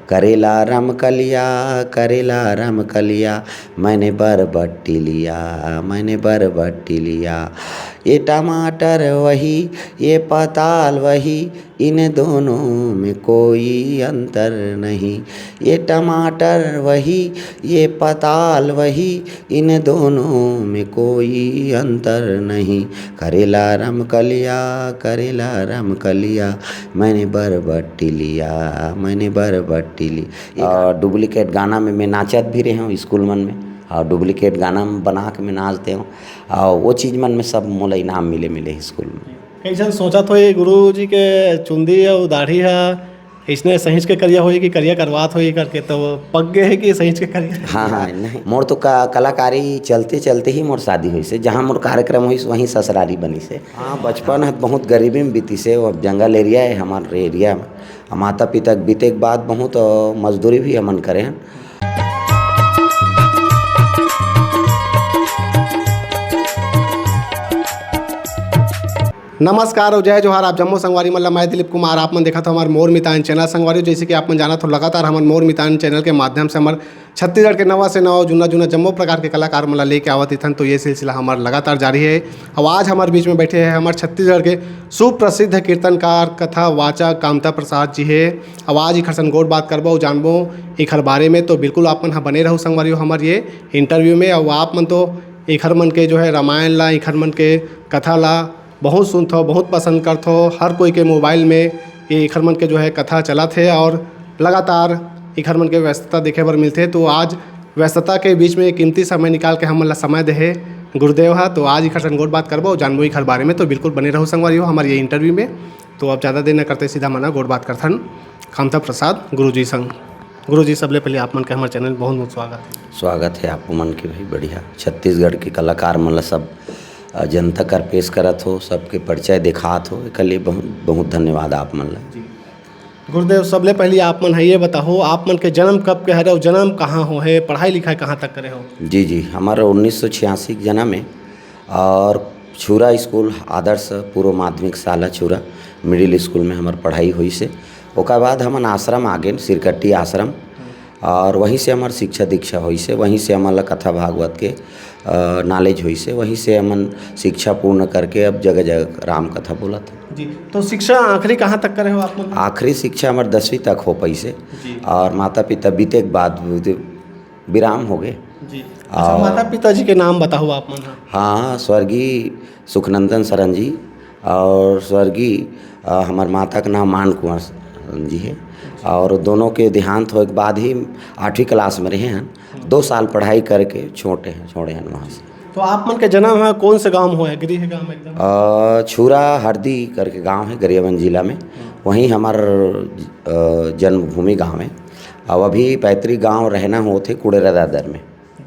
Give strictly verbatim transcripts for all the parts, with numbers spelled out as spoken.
करेला रमकलिया, करेला रमकलिया, मैंने बरबट्टी लिया, मैंने बरबट्टी लिया। ये टमाटर वही, ये पताल वही, इन दोनों में कोई अंतर नहीं। ये टमाटर वही, ये पताल वही, इन दोनों में कोई अंतर नहीं। करेला रमकलिया, करेला रमकलिया, मैंने बरबट्टी लिया, मैंने बरबट्टी लिया। और डुप्लीकेट गाना में मैं नाचत भी रहे हूँ स्कूल मन में, और डुप्लीकेट गाना बना के मैं नाचते हूँ, और वो चीज़ मन में सब मोला इनाम मिले, मिले स्कूल में। कइसन सोचत होही गुरु जी के चुंदी अउ दाढ़ी ह, इसने सहिंच के करिया होही कि करिया करवात होही करके, तो पक गए है कि सहिंच के करिया? हाँ, हाँ, नहीं, मोर तो का-, कलाकारी चलते चलते ही मोर शादी होइस हे। जहाँ मोर कार्यक्रम होइस, वहीं ससुरारी बनिस हे। हाँ, बचपन ह बहुत गरीबी में बीतिस हे, वो जंगल एरिया है हमारे एरिया में। माता पिता के बीते के बाद बहुत, अ, मजदूरी भी हमन करे हैं। नमस्कार अउ जय जोहार, आप जम्मो संगवारी मन ला मैं दिलीप कुमार, आप मन देखत हो हमर मोर मितान चैनल। संगवारी, जैसे कि आप मन जानत हो, लगातार हमन मोर मितान चैनल के माध्यम से हमर छत्तीसगढ़ के नवा से नवा, जुन्ना जुन्ना जम्मो प्रकार के कलाकार मन ला लेके आवत इथन, तो ये सिलसिला हमर लगातार जारी है। अउ आज हमर बीच में बैठे हैं हमर छत्तीसगढ़ के सुप्रसिद्ध कीर्तनकार, कथा वाचक कामता प्रसाद जी है। अउ आज इखर सन गोठ बात करबो अउ जानबो इखर बारे में, तो बिल्कुल आप मन ह बने रहू संगवारी हो हमर ये इंटरव्यू में। अउ आप मन तो इखर मन के जो है रामायण ला, इखर मन के कथा ला बहुत सुनथव, बहुत पसंद करथव। हर कोई के मोबाइल में ये इखर मन के जो है कथा चलत हे और लगातार इखर मन के व्यस्तता देखे बर मिलथे। तो आज व्यस्तता के बीच में कीमती समय निकाल के हमन ला समय देहे गुरुदेव ह, तो आज इखर सन गोठ बात करबो, जानबो इखर बारे में। तो बिल्कुल बने रहू संगवारी हो हमर ये इंटरव्यू में। तो अब ज़्यादा देर न करते सीधा हमन ह गोठ बात करथन कामता प्रसाद गुरुजी संग। गुरुजी, सबले पहले आप मन के हमर चैनल बहुत बहुत स्वागत है। स्वागत है आप मन के भी। बढ़िया, छत्तीसगढ़ के कलाकार मन ला सब, अ, जनता कर पेश करत हो, सबके परिचय देखात हो, एकर लिए बहुत बहुत धन्यवाद आप मन ला। जी। गुरुदेव, सबले पहले आप मन ह ये बताओ, आप मन के जन्म कब के हरे अउ जन्म कहाँ हो है, पढ़ाई लिखाई कहाँ तक करे हो? जी, जी, हमारा उन्नीस सौ छियासी के जन्म है और छुरा स्कूल, आदर्श पूर्व माध्यमिक शाला छुरा, मिडिल स्कूल में हमार पढ़ाई होइस हे। ओकर बाद हमन आश्रम आ गेन, सिरकट्टी आश्रम, और वहीं से हमार शिक्षा दीक्षा होइस हे। वहीं से हमन ला कथा भागवत के, अ, नॉलेज होइस हे। वहीं से हमन शिक्षा पूर्ण करके अब जगह जगह राम कथा बोलत हन। जी, तो शिक्षा आखिरी कहाँ तक करे हो आप मन? आखिरी शिक्षा हमार दसवीं तक हो पाइस हे। जी। और माता पिता बीते के बाद विराम हो गए। जी। अच्छा, और माता पिता जी के नाम बताओ आप मन ह। हाँ, स्वर्गीय सुखनंदन शरण जी और स्वर्गीय, अ, हमार माता का नाम मान कुंवर शरण जी है। और दोनों के देहांत होए के बाद ही आठवीं क्लास में रहे हैं। दो साल पढ़ाई करके छोटे हैं, छोड़े हैं वहाँ से। तो आप मन के जन्म है कौन से गांव हो है, गृह गांव एकदम? अ, छुरा हरदी करके गांव है गरियाबंद जिला में, वहीं हमार, अ, जन्मभूमि गांव है। अब अभी पैतृक गांव रहना होत हे कुड़ेरा दादर में,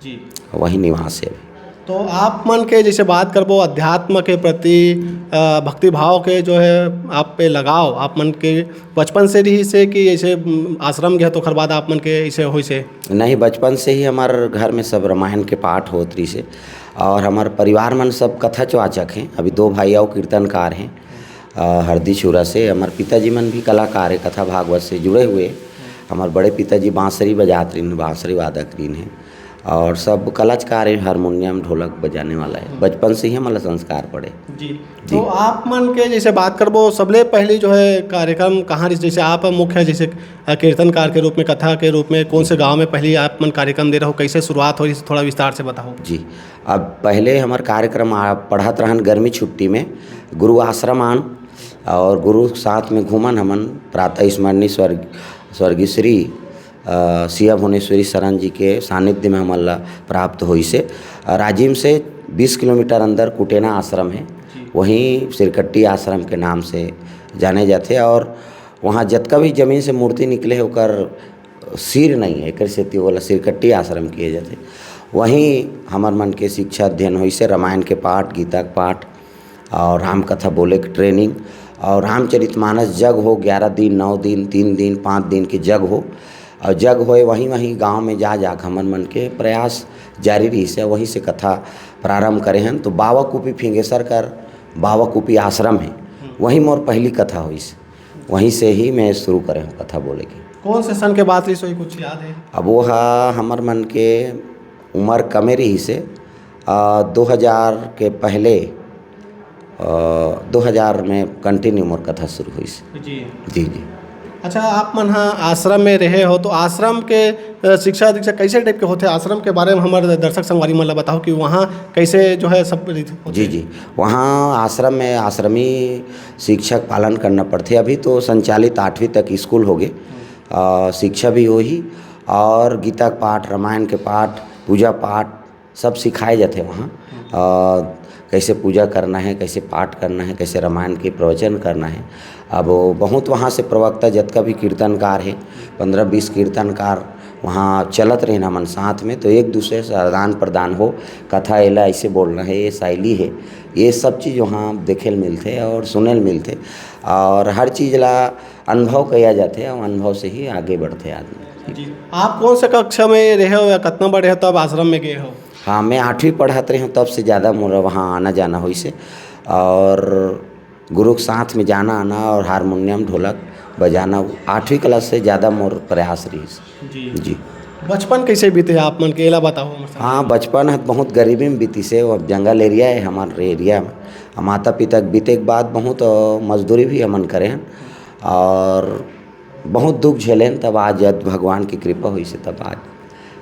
जी। वहीं निवास है अभी। तो आप मन के जैसे बात करबो अध्यात्म के प्रति, अ, भक्ति भाव के जो है आप पे लगाव, आप मन के बचपन से रहिस हे कि जैसे, उम, आश्रम गए तो ओकर बाद आप मन के ऐसे होइस हे? नहीं, बचपन से ही हमार घर में सब रामायण के पाठ होत रहिस हे और हमार परिवार मन सब कथावाचक हैं। अभी दो भाई अउ कीर्तनकार हैं। अ, हरदी छुरा से। हमार पिताजी मन भी कलाकार है, कथा भागवत से जुड़े हुए। हमार बड़े पिताजी बांसुरी बजात रहिन, बांसुरी वादक रहिन है, और सब कलाकार है, हारमोनियम, ढोलक बजाने वाला है। बचपन से ही हमला संस्कार पड़े। जी। जी। तो आप मन के जैसे बात करबो, सबले पहली जो है कार्यक्रम कहाँ रहिस, जैसे आप मुख्य जैसे, अ, कीर्तनकार के रूप में, कथा के रूप में कौन से गांव में पहली आप मन कार्यक्रम दे रहो, कैसे शुरुआत होइस, थोड़ा विस्तार से बताओ। जी, अब पहले हमार कार्यक्रम आ, पढ़त रहन गर्मी छुट्टी में, गुरु आश्रम आन और गुरु साथ में घूमन हमन। प्रातः स्मरणीय स्वर्ग, स्वर्गीय श्री, अ, सिया भुवनेश्वरी शरण जी के सानिध्य में हमन ला प्राप्त होइस हे। अ, राजिम से बीस किलोमीटर अंदर कुटेना आश्रम है, जी। वहीं सिरकट्टी आश्रम के नाम से जाने जाथे और वहाँ जतका भी जमीन से मूर्ति निकले हे, ओकर सिर नहीं है, एकर सेती ओला सिरकट्टी आश्रम किए जाथे। वहीं हमर मन के शिक्षा अध्ययन होइस हे, रामायण के पाठ, गीता के पाठ और राम कथा बोले के ट्रेनिंग और रामचरितमानस जग हो, ग्यारह दिन, नौ दिन, तीन दिन, पाँच दिन के जग हो। और जग होए वहीं, वहीं गांव में जा, जा के हमर मन के प्रयास जारी रहिस हे। वहीं से कथा प्रारंभ करे हन। तो बावा कुपी फिंगेसर कर बावा कुपी आश्रम है, वहीं मोर पहली कथा होइस। वहीं से ही मैं शुरू करे हूँ कथा बोले के। कौन से सन के बात रहिस होही, कुछ याद है? अब वो हा, हमर मन के उम्र कमे रहिस हे, आ, दो हज़ार के पहले, आ, दो हज़ार में continue मोर कथा शुरू होइस। जी। जी, जी। अच्छा, आप मन हा आश्रम में रहे हो, तो आश्रम के, अ, शिक्षा दीक्षा कैसे type के होथे? आश्रम के बारे में हमर दर्शक संगवारी मन ला बताओ कि वहाँ कैसे जो है सब रीति होथे? जी, जी। वहाँ आश्रम में आश्रमी शिक्षक पालन करना पड़थे। अभी तो संचालित आठवीं तक स्कूल हो गे। अ, शिक्षा भी होही और गीता के पाठ, रामायण के पाठ, पूजा पाठ सब सिखाए जाथे वहाँ। अ, कैसे पूजा करना है, कैसे पाठ करना है, कैसे रामायण के प्रवचन करना है। अब वो बहुत वहाँ से प्रवक्ता जतका भी कीर्तनकार है, पन्द्रह बीस कीर्तनकार वहाँ चलत रहिन हमन साथ में, तो एक दूसरे से आदान प्रदान हो, कथा एला ऐसे बोलना है, ये शैली है, ये सब चीज़ वहाँ देखे ल मिलथे और सुने ल मिलथे। और हर चीज़ ला अनुभव किया जाथे और अनुभव से ही आगे बढ़थे आदमी। जी। आप कौन से कक्षा में रहे हो या कितना बड़े हो तब आश्रम में गए हो? हाँ, मैं आठवीं पढ़त रहे हूँ, तब से ज़्यादा मोर वहाँ आना जाना होइस हे। और गुरु के साथ में जाना आना और हारमोनियम, ढोलक बजाना, आठवीं class से ज़्यादा मोर प्रयास रहिस। जी। जी। बचपन कैसे बीते आप मन के, एला बताओ हमर साथ। हाँ, बचपन ह बहुत गरीबी में बीतिस हे, वो जंगल area है हमारे area में। माता पिता के बीते के बाद बहुत, अ, मजदूरी भी हमन करे हन और बहुत दुख झेलेन, तब आज जब भगवान की कृपा होइस हे, तब आज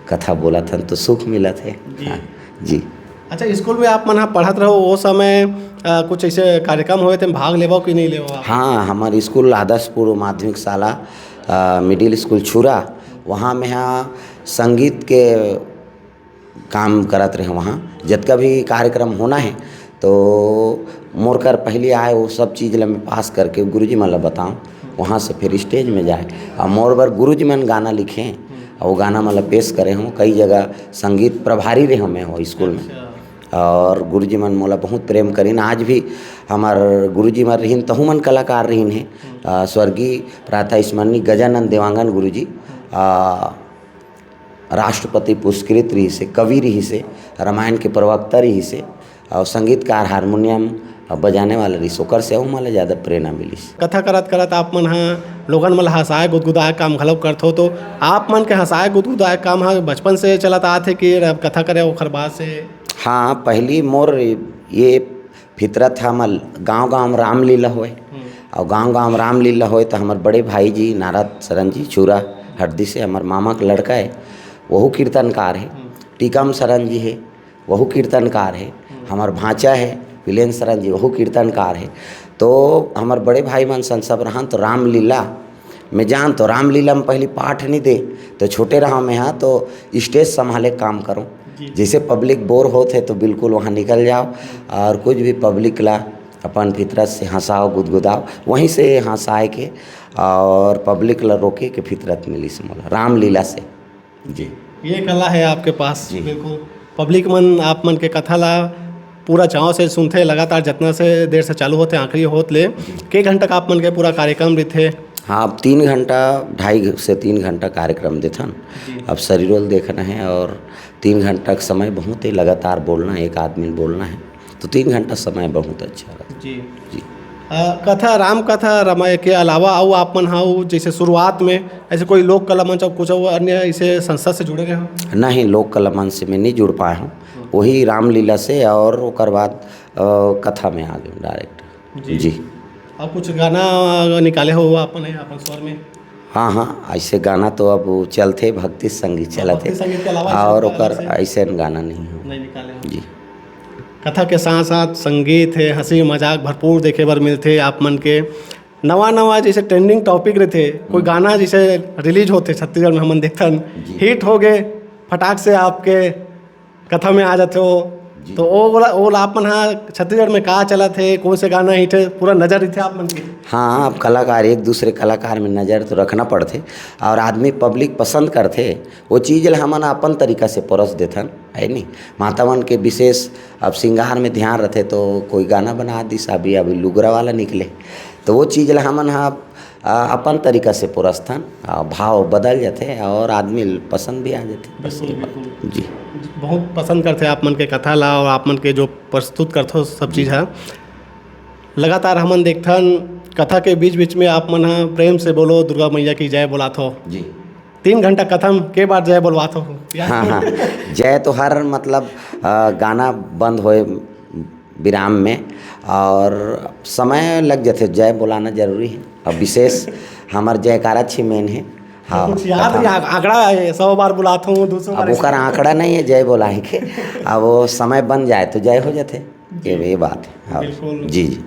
कथा बोलत हन तो सुख मिलत हे। जी। हाँ, जी। अच्छा, स्कूल में आप मन ह पढ़त रहो, वो समय, अ, कुछ ऐसे कार्यक्रम होए, तेम भाग लेवो कि नहीं लेवो आप? हाँ, हमारे स्कूल आदर्शपुर माध्यमिक शाला, अ, middle school छुरा, वहाँ में हाँ संगीत के काम करत रहे। वहाँ जतका भी कार्यक्रम होना है, तो मोर कर पहली आए, वो सब चीज़ ला मैं पास करके गुरुजी मन ला बताऊँ, वहाँ से फिर stage में जाए। और मोर बर गुरुजी मन गाना लिखे, और वो गाना मन ला पेश करे हूँ। कई जगह संगीत प्रभारी रहे हूँ मैं वो स्कूल में। अच्छा। और गुरुजी मन मोला बहुत प्रेम करिन। आज भी हमार गुरुजी मन रहिन, तहु मन कलाकार रहिन हे। अ, स्वर्गीय प्रातः स्मरणीय गजानन देवांगन गुरुजी, अ, राष्ट्रपति पुरस्कृत रहिस हे, कवि रहिस हे, रामायण के प्रवक्ता रहिस हे, और संगीतकार, हारमोनियम बजाने वाला रहिस, ओकर से अउ मोला ज़्यादा प्रेरणा मिलिस। कथा करत करत आप मन ह लोगन मन ल हंसाए गुदगुदाए काम घलो करथो, तो आप मन के हंसाए गुदगुदाए काम ह बचपन से चलत आत हे कि अब कथा करे ओखर बाद से? हाँ, पहली मोर ये फितरत ह, मैं गांव-गांव में रामलीला होए, हम्म। और गांव-गांव में रामलीला होए, तो हमर बड़े भाई जी नारद शरण जी छुरा हरदी से, हमर मामा के लड़का है, वहू कीर्तनकार है। हम्म। टीकम शरण जी है, वहू कीर्तनकार है। हम्म। हमर भांचा है विलेन शरण जी, वहू कीर्तनकार है। तो हमर बड़े भाई मन सन सब रहन, तो रामलीला मैं जान तो रामलीला में पहली पाठ नहीं दे, तो छोटे रहा मैं, हाँ, तो stage संभाले काम करूँ। जी। जैसे public बोर होत है तो बिल्कुल वहाँ निकल जाओ और कुछ भी public ला अपन फितरत से हंसाओ, गुदगुदाओ, वहीं से हंसाए के और public ला रोके के फितरत मिलिस मोला रामलीला से। जी। ये कला है आपके पास। जी। बिल्कुल। Public मन आप मन के कथा ला पूरा चाव से सुनथे, लगातार जतना से देर से चालू होथे आखिरी होत ले। जी। के घंटा का आप मन के पूरा कार्यक्रम रहिथे? हाँ, अब तीन घंटा, ढाई से तीन घंटा कार्यक्रम देथन। जी। अब शरीरो ल देखना है और तीन घंटा का समय बहुत है, लगातार बोलना है, एक आदमी ल बोलना है, तो तीन घंटा समय बहुत अच्छा रहता। जी। जी। अ, कथा, राम कथा, रामायण के अलावा अउ आप मन हा, जैसे शुरुआत में ऐसे कोई लोक कला मंच और कुछ और अन्य ऐसे संस्था से जुड़े रहे हो? नहीं, लोक कला मंच से मैं नहीं जुड़ पाए हूँ। हम्म। वही रामलीला से और ओकर बाद, अ, कथा में आ गए direct। जी। जी। और कुछ गाना निकाले हो आप मन अपन स्वर में? हाँ, हाँ, ऐसे गाना तो अब चलथे, भक्ति संगीत हाँ, चलथे। भक्ति संगीत के अलावा ऐसे और अलग ओकर से ऐसे गाना नहीं हो। नहीं निकाले हो। जी। कथा के साथ-साथ संगीत हे, हँसी मजाक भरपूर देखे बर मिलथे आप मन के। नवा-नवा जैसे trending topic रहिथे, कोई हम्म। गाना जैसे release होथे छत्तीसगढ़ में हमन देखथन, जी। Hit हो गे, फटाक से आपके कथा में आ जाथे हो। जी। तो ओ वाला, ओ वाला आप मन हा छत्तीसगढ़ में का चलत हे, कौन से गाना hit हे, पूरा नजर रहिथे आप मन के। हाँ, अब कलाकार, एक दूसरे कलाकार में नजर तो रखना पड़थे और आदमी public पसंद करथे, वो चीज़ ला हमन अपन तरीका से परोस देथन, है नी? माता मन के विशेष अब श्रृंगार में ध्यान रथे, तो कोई गाना बना दिस, अभी, अभी लुगरा वाला निकले, तो वो चीज़ ला हमन हा, आ, अपन तरीका से परोसथन, आ, भाव बदल जाथे और आदमी ल पसंद भी आ जाथे। बस बिल्कुल, ये बात। बिल्कुल। जी। बहुत पसंद करथे आप मन के कथा ला और आप मन के जो प्रस्तुत करथो सब चीज़ हा। लगातार हमन देखथन कथा के बीच-बीच में आप मन ह प्रेम से बोलो दुर्गा मैया की जय बोलात हो। जी। तीन घंटा कथा में के बार जय बोलवात हो? याद हाँ, हाँ। जय तो हर मतलब, अ, गाना बंद होए विराम में और समय लग जाथे, जय बोलाना जरूरी है। अब विशेष हमर जयकारा छी मेन है। हाँ, कुछ याद कथा नहीं, आ-, आंकड़ा है, सौ बार बुलात हूँ, दो सौ अब बार ओकर आंकड़ा नहीं है जय बोलाए के। अब वो समय बन जाए तो जय हो जाथे। ये, ये बात है। हाँ। बिल्कुल। जी, जी।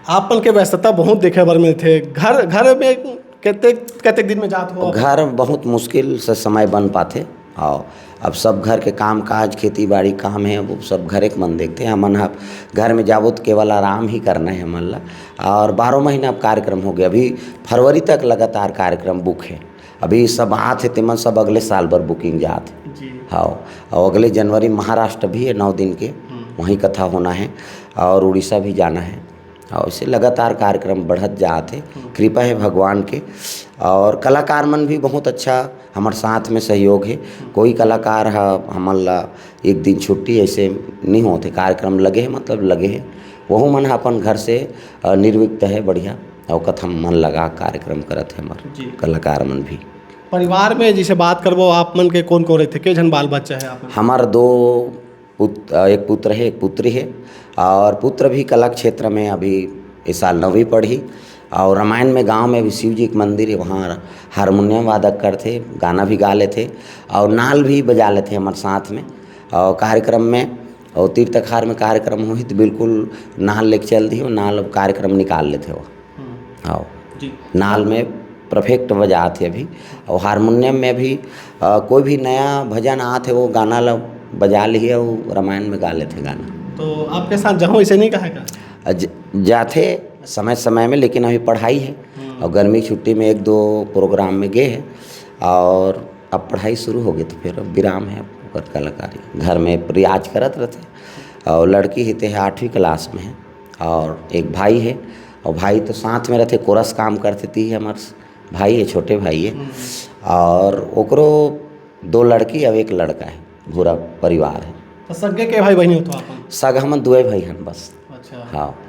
आप मन के व्यस्तता बहुत देखे बर मिलथे। घर, घर में कतेक, कतेक दिन में जात हो? घर बहुत मुश्किल से समय बन पाथे। हाँ, अब सब घर के काम काज, खेती बाड़ी काम है, वो सब घरे के मन देखथे। हमन ह घर में जाबो तो केवल आराम ही करना है हमन ला। और बारह महीना अब कार्यक्रम हो गया, अभी फरवरी तक लगातार कार्यक्रम बुक है। अभी सब आत हे, तेमन सब अगले साल बर booking जात हे। जी। हाँ, और अगले जनवरी में महाराष्ट्र भी है, नौ दिन के, हम्म। वहीं कथा होना है और उड़ीसा भी जाना है। और ऐसे लगातार कार्यक्रम बढ़त जात हे, हम्म। कृपा है भगवान के। और कलाकार मन भी बहुत अच्छा हमर साथ में सहयोग है। हम्म। कोई कलाकार ह हमन ला एक दिन छुट्टी ऐसे नहीं होते, कार्यक्रम लगे है, मतलब लगे है, वहू मन ह अपन घर से, अ, निर्विघ्न है, बढ़िया। और कथा मन लगा कार्यक्रम करत है हमर जी। कलाकार मन भी। परिवार में जैसे बात करबो, आप मन के कौन कौन रहथे, के झन बाल बच्चा है आप मन? हमार दो पुत-, अ, एक पुत्र है, एक पुत्री है, और पुत्र भी कला क्षेत्र में अभी इस साल नौवीं पढ़ी। और रामायण में गांव में भी शिव जी के मंदिर है, वहाँ हारमोनियम वादक करथे, गाना भी गा लेथे और नाल भी बजा लेथे हमारे साथ में। और कार्यक्रम में और तीर्थखार में कार्यक्रम होही तो बिल्कुल नाल लेके चल दिही, नाल कार्यक्रम निकाल लेथे वो। हम्म। हाँ। जी। नाल में परफेक्ट बजात हे अभी। और हारमोनियम में भी, अ, कोई भी नया भजन आत हे, वो गाना ला बजा लिही और रामायण में गा लेथे गाना। तो आपके साथ जाऊँ, ऐसे नहीं कहा का? अ, ज-, जाथे समय समय में, लेकिन अभी पढ़ाई है। हम्म। और गर्मी की छुट्टी में एक दो प्रोग्राम में गए हैं और अब पढ़ाई शुरू हो गई तो फिर विराम है ओकर कलाकारी। घर में रियाज करत रहथे। और लड़की ही ते है, आठवीं क्लास में है। और एक भाई है, और भाई तो साथ में रहथे, कोरस काम करथे, ती है हमार भाई है, छोटे भाई है। हम्म। और ओकरो दो लड़की और एक लड़का है, पूरा परिवार है। तो सगे के भाई बहनी हो तो आप? सग हमन दुए भाई हन बस। अच्छा। हाँ,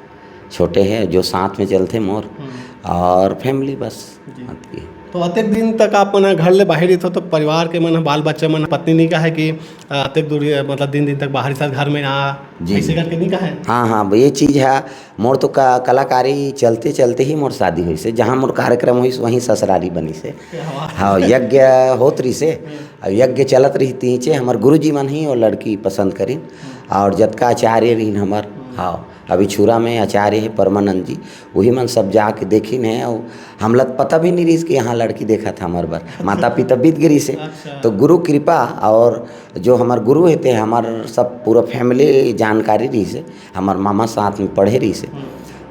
छोटे हैं जो साथ में चलथे मोर, हम्म। और फैमिली बस। जी। अतकी। तो अतेक दिन तक आप मन ह घर ले बाहर रहिथो, तो परिवार के मन ह, बाल बच्चा मन ह, पत्नी नहीं कहे कि, अ, अतेक दूर, मतलब दिन दिन तक बाहर साथ घर में आ, जी। ऐसे करके नहीं कहे? हाँ, हाँ, ये चीज है। मोर तो का-, कलाकारी चलते चलते ही मोर शादी होइस हे, जहाँ मोर कार्यक्रम होइस वहीं ससुरारी बनिस हे। क्या बात है। हाँ, यज्ञ होत रहिस हे, हम्म। अब यज्ञ चलत रहिस हे, हमर गुरुजी मन ही वो लड़की पसंद करिन, हम्म। और जतका आचार्य रहिन हमर, हम्म। हाँ, अभी छुरा में आचार्य है परमानंद जी, वही मन सब जाके देखिन है। और हमला तो पता भी नहीं रहिस कि यहाँ लड़की देखत हे हमर बर, माता पिता बीत गे रहिस हे। अच्छा। तो गुरु कृपा और जो हमर गुरु हे ते हमर सब पूरा फैमिली जानकारी रहिस हे, हमर मामा साथ में पढ़े रहिस हे, हम्म।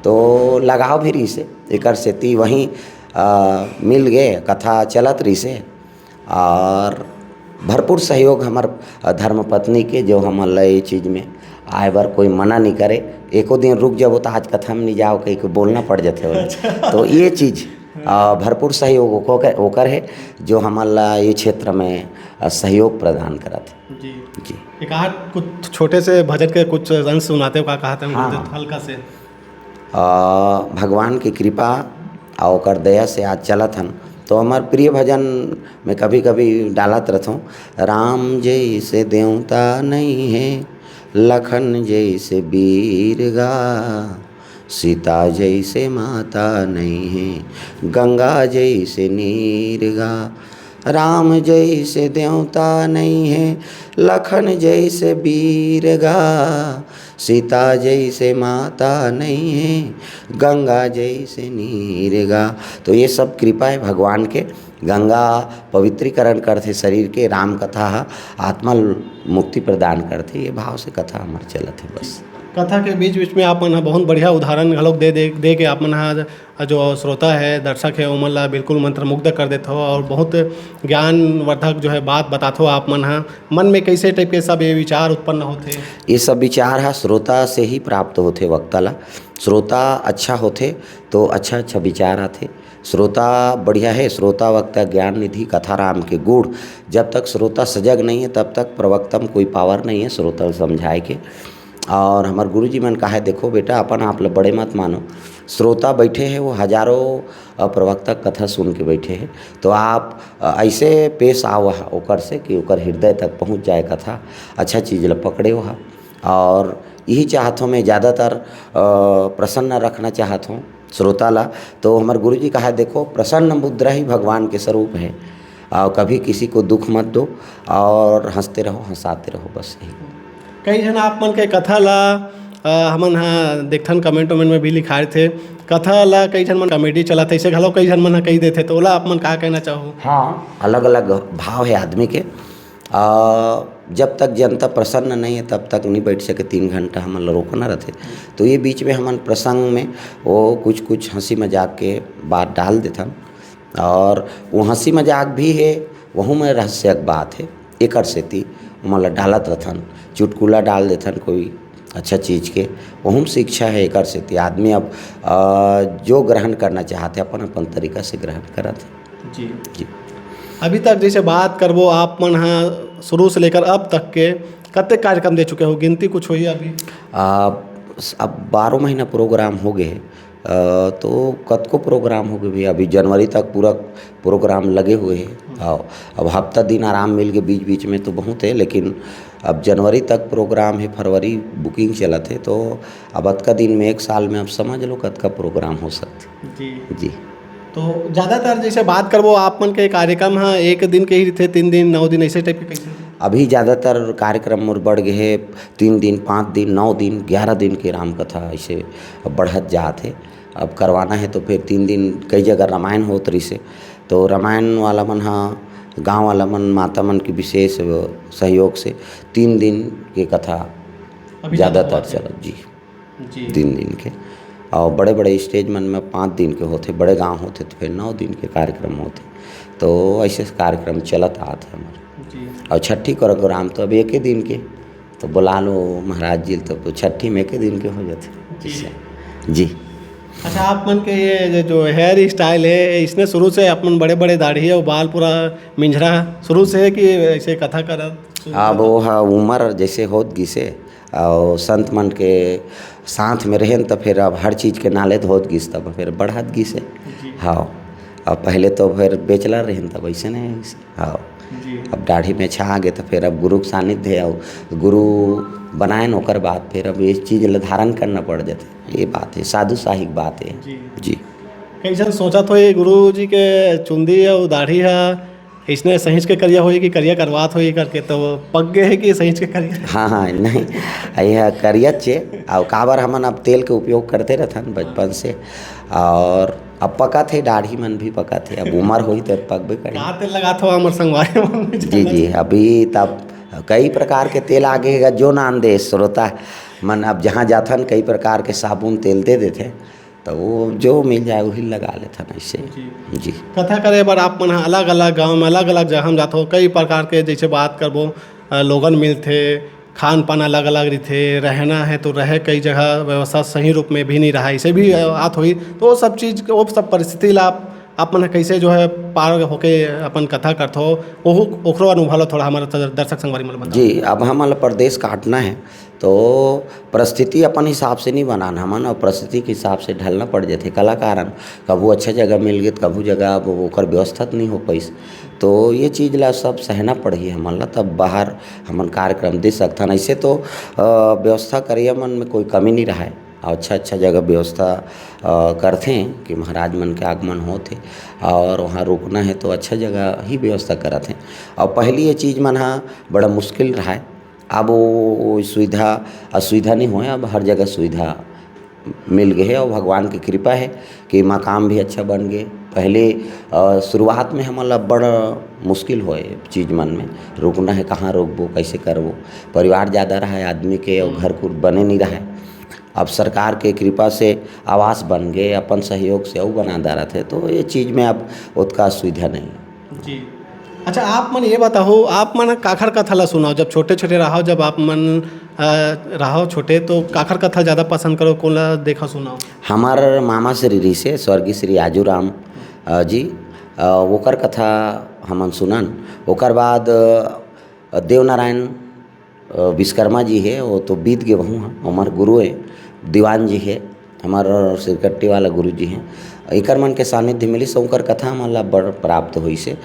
तो लगाव भी रहिस हे, एकर सेती वहीं, अ, मिल गे, कथा चलत रहिस हे। और भरपूर सहयोग हमर धर्मपत्नी के, जो हमन ल ये चीज में आए बर कोई मना नहीं करे। एको दिन रुक जाबो त आज कथा में नहीं जाओ कहि के बोलना पड़ जाथे ओला। अच्छा। तो ये चीज, अ, भरपूर सहयोग ओकर, ओकर है, जो हमन ला ये क्षेत्र में, अ, सहयोग प्रदान करत है। जी। जी। एक आध कुछ छोटे से भजन के कुछ अंश सुनाते हो, का कहते हैं, हाँ, हाँ। हल्का से। अ, भगवान की कृपा और ओकर दया से आज चलत हन। तो हमर प्रिय भजन में कभी-कभी डालत रहथों, राम जैसे देवता नहीं है, लखन जैसे वीर गा, सीता जैसे माता नहीं है, गंगा जैसे नीर गा। राम जैसे देवता नहीं है, लखन जैसे वीर गा, सीता जैसे माता नहीं है, गंगा जैसे नीर गा। तो ये सब कृपा है भगवान के। गंगा पवित्रीकरण करथे शरीर के, राम कथा ह आत्मा ल मुक्ति प्रदान करथे, ये भाव से कथा हमर चलत है बस। कथा के बीच-बीच में आप मन ह बहुत बढ़िया उदाहरण घलोक दे, दे, दे के आप मन ह जो श्रोता है, दर्शक है, ओमन ला बिल्कुल मंत्रमुग्ध कर देथो और बहुत ज्ञानवर्धक जो है बात बताथो आप मन ह। मन में कैसे टाइप के सब ये विचार उत्पन्न होथे? ये सब विचार ह श्रोता से ही प्राप्त होथे वक्ता ला। श्रोता अच्छा होथे तो अच्छा अच्छा विचार आथे। श्रोता बढ़िया है, श्रोता वक्ता ज्ञान निधि कथा राम के गुण। जब तक श्रोता सजग नहीं है तब तक प्रवक्ता में कोई पावर नहीं है श्रोता ल समझाए के। और हमर गुरुजी मन कहे, "देखो बेटा, अपन आप ल बड़े मत मानो, श्रोता बैठे हे, वो हजारों, अ, प्रवक्ता कथा सुन के बैठे हे, तो आप, अ, ऐसे पेश आओ ह-, ओकर से कि ओकर हृदय तक पहुँच जाए कथा, अच्छा चीज ल पकड़े हो ह।" और यही चाहत हूँ मैं, ज़्यादातर, अ, प्रसन्न रखना चाहत हूँ श्रोता ला। तो हमर गुरुजी कहा, "देखो, प्रसन्न मुद्रा ही भगवान के स्वरूप है, और कभी किसी को दुख मत दो, और हंसते रहो, हंसाते रहो, बस यही।" कई झन आप मन के कथा ला, अ, हमन ह देखथन, comment वमेंट में भी लिखाए थे, कथा ला कई झन मन comedy चलाथे, इसे घलो कई झन मन ह कही देथे, तो ओला आप मन का कहना चाहो? हाँ, अलग-अलग भाव है आदमी के। अ, जब तक जनता प्रसन्न नहीं है, तब तक नहीं बैठ सके, तीन घंटा हमन ल रोकना रहथे। तो ये बीच में हमन प्रसंग में वो कुछ-कुछ हंसी मजाक के बात डाल देथन, और वो हंसी मजाक भी है, वहू में रहस्यक बात है, एकर सेती ओमन ल डालत रहथन, चुटकुला डाल देथन कोई अच्छा चीज के, वहू में शिक्षा है। एकर सेती आदमी अब, अ, जो ग्रहण करना चाहथे, अपन-अपन तरीका से ग्रहण करत हे। जी। जी। अभी तक जैसे बात करबो, आप मन ह शुरू से लेकर अब तक के कतेक कार्यक्रम दे चुके हो, गिनती कुछ होही अभी? आ, अब बारह महीना प्रोग्राम हो गए हे, अ, तो कतको प्रोग्राम हो गए भैया, अभी जनवरी तक पूरा प्रोग्राम लगे हुए हैं। हम्म। हाँ, अब हफ्ता दिन आराम मिल के बीच बीच में तो बहुत है, लेकिन अब जनवरी तक प्रोग्राम है, फरवरी बुकिंग चलत है, तो अब अतका दिन में, एक साल में, अब समझ लो कतका प्रोग्राम हो सकथे। जी। जी। तो ज़्यादातर जैसे बात करबो, आप मन के कार्यक्रम ह एक दिन के ही रहिथे, तीन दिन, नौ दिन, ऐसे टाइप के कैसे? अभी ज़्यादातर कार्यक्रम मोर बढ़ गए हे, तीन दिन, पाँच दिन, नौ दिन, ग्यारह दिन के राम कथा ऐसे अब बढ़त जात हे। अब करवाना है तो फिर तीन दिन कई जगह रामायण होत रहिसे, तो रामायण वाला मन ह, गाँव वाला मन, माता मन के विशेष सहयोग से तीन दिन के कथा अभी तक ज़्यादातर होवत हे। चलत जी। जी। तीन दिन के। और बड़े-बड़े स्टेज मन में पाँच दिन के होथे, बड़े गाँव होथे तो फिर नौ दिन के कार्यक्रम होथे। तो ऐसे कार्यक्रम चलत आत हे हमर। जी। और छठी प्रोग्राम तो अब एके दिन के, तो बुला लो महाराज जी, तो, तो छठी में एके दिन के हो जाथे। जी। इससे। जी। अच्छा, आप मन के ये जो, जो hair style है, इसने शुरू से आप मन बड़े-बड़े दाढ़ी और बाल पूरा मिंझरा शुरू से है कि ऐसे कथा करत शुरू अब से? वो ह उम्र जैसे होत गिसे, और संत मन के साथ में रहेन, त फिर अब हर चीज के knowledge होत गिस, तब फिर बढ़त गिस हे। जी। हाँ, अब पहले तो फिर bachelor रहेन, तब ऐसे नहीं होइस। हाँ, जी। अब दाढ़ी में छा गे, तो फिर अब गुरु के सानिध्य, और गुरु बनाएन, ओकर बाद फिर अब ये चीज ल धारण करना पड़ जाथे। ये बात है, साधु साहिक बात है। जी। जी। कइसन सोचत होही गुरु जी के चुंदी अउ दाढ़ी ह, इसने सहिंच के करिया होही कि करिया करवात होही करके, तो पक गए हे कि सहिंच के करिया? हाँ, हाँ, नहीं, यह करियच हे। अउ काबर हमन अब तेल के उपयोग करते रहथन बचपन से, और अब पकत हे, दाढ़ी मन भी पकत हे, अब उमर होही तो पकबे करही। का तेल लगात हो हमर संगवारी मन? जी, जी, अभी तब कई प्रकार के तेल आगे हे, जो नाम दे श्रोता मन, अब जहाँ जाथन कई प्रकार के साबुन तेल दे देथे। तो वो जो मिल जाए, वही लगा लेथन ऐसे। जी। जी। कथा करे बर आप मन ह अलग-अलग गांव में, अलग-अलग जगह में जाथो, कई प्रकार के जैसे बात करबो, अ, लोगन मिलथे, खान-पान अलग-अलग रहिथे, रहना है तो रहे कई जगह व्यवस्था सही रूप में भी नहीं रहा, ऐसे भी, अ, आत होही। तो वो सब चीज, वो सब परिस्थिति ला आप, आप मन ह कैसे जो है पार होके अपन कथा करथो, ओहू, ओकरो अनुभव ला थोड़ा हमारे दर्शक संगवारी मन ल बताओ। जी, अब हमन ल परदेस काटना है, तो परिस्थिति अपन हिसाब से नहीं बनान हमन, और परिस्थिति के हिसाब से ढलना पड़ जाथे। कलाकार हन, कभू अच्छा जगह मिल गे, कभू जगह अब ओकर व्यवस्था तो नहीं हो पाइस। तो ये चीज ला सब सहना पड़ही हमन ला, तब बाहर हमन कार्यक्रम दे सकथन। ऐसे तो, अ, व्यवस्था करइया मन में कोई कमी नहीं रहे, और अच्छा-अच्छा जगह व्यवस्था, अ, करथे कि महाराज मन के आगमन होथे और वहाँ रुकना है, तो अच्छा जगह ही व्यवस्था करत हे। और पहली ये चीज मन ह बड़ा मुश्किल रहे, अब वो, वो सुविधा असुविधा नहीं होय, अब हर जगह सुविधा मिल गए हे और भगवान की कृपा है कि मकाम भी अच्छा बन गए। पहले, अ, शुरुआत में हमन ला बड़ मुश्किल होय चीज मन में, रुकना है, कहाँ रुकबो, कैसे करबो, परिवार ज़्यादा रहा है आदमी के और हम्म। घर कुर बने नहीं रहा है। अब सरकार के कृपा से आवास बन गए, अपन सहयोग से अउ बना डारत हे, तो ये चीज में अब ओतका सुविधा नहीं है। जी। अच्छा, आप मन ये बताओ, आप मन काखर कथा ला सुनाओ, जब छोटे-छोटे रहो, जब आप मन, अ, रहो छोटे, तो काखर कथा ज़्यादा पसंद करो, कोन ला देखो, सुनाओ? हमार मामा श्री ऋषि, स्वर्गीय श्री आजू राम, अ, जी, अ, ओकर कथा हमन सुनन। ओकर बाद, अ, देवनारायण अ, विश्वकर्मा जी हे, वो तो बीत गे, वहू ह, हमर गुरु हे, दीवान जी हे, हमर सिरकट्टी वाला गुरु जी हे। एकर मन के सानिध्य मिलिस, ओकर कथा हमन ला बड़ प्राप्त होइस हे। अ,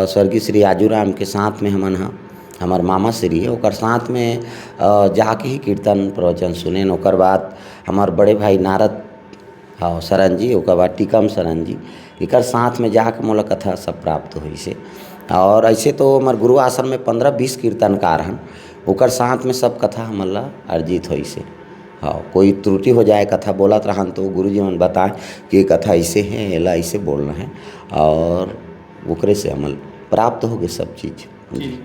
स्वर्गीय श्री आजू राम के साथ में हमन ह, हमर मामा श्री हे, ओकर साथ में, अ, जाके ही कीर्तन प्रवचन सुनेन। ओकर बाद हमर बड़े भाई नारद, हाँ, शरण जी, ओकर बाद टीकम शरण जी, एकर साथ में जाके मोला कथा सब प्राप्त होइस हे। और ऐसे तो हमर गुरु आश्रम में पन्द्रह बीस कीर्तनकार हन, ओकर साथ में सब कथा हमन ला अर्जित होइस हे। हाँ, कोई त्रुटि हो जाए, कथा बोलत रहन तो गुरु जी मन बताए कि ये कथा ऐसे हे, एला ऐसे बोलना हे, और ओकरे से हमन प्राप्त हो गए सब चीज। जी।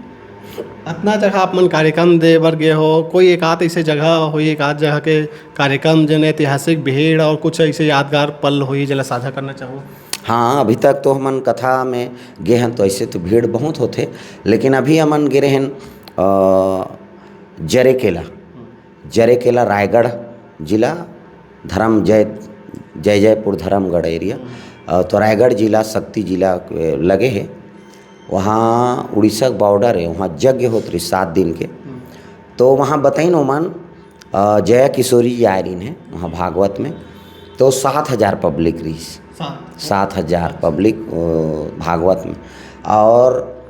अतना जगह आप मन कार्यक्रम दे बर गे हो, कोई एक आध ऐसे जगह होही, एक आध जगह के कार्यक्रम, जेन ऐतिहासिक भीड़ और कुछ ऐसे यादगार पल होही, जेला साझा करना चाहो? हाँ, अभी तक तो हमन कथा में गे हन, तो ऐसे तो भीड़ बहुत होथे, लेकिन अभी हमन गे रहेन, अ, जरेकेला, जरेकेला, रायगढ़ जिला, धर्म जय, जय जयपुर, धर्मगढ़ एरिया। अ, तो रायगढ़ जिला शक्ति जिला, अ, लगे हे, वहाँ उड़ीसा के बॉर्डर हे, वहाँ यज्ञ होत रहिस सात दिन के। तो वहाँ बताइन ओमन, अ, जया किशोरी जी आए रहिन हे वहाँ भागवत में, तो सात हजार पब्लिक रहिस। सात। सात हजार पब्लिक, अ, भागवत में। और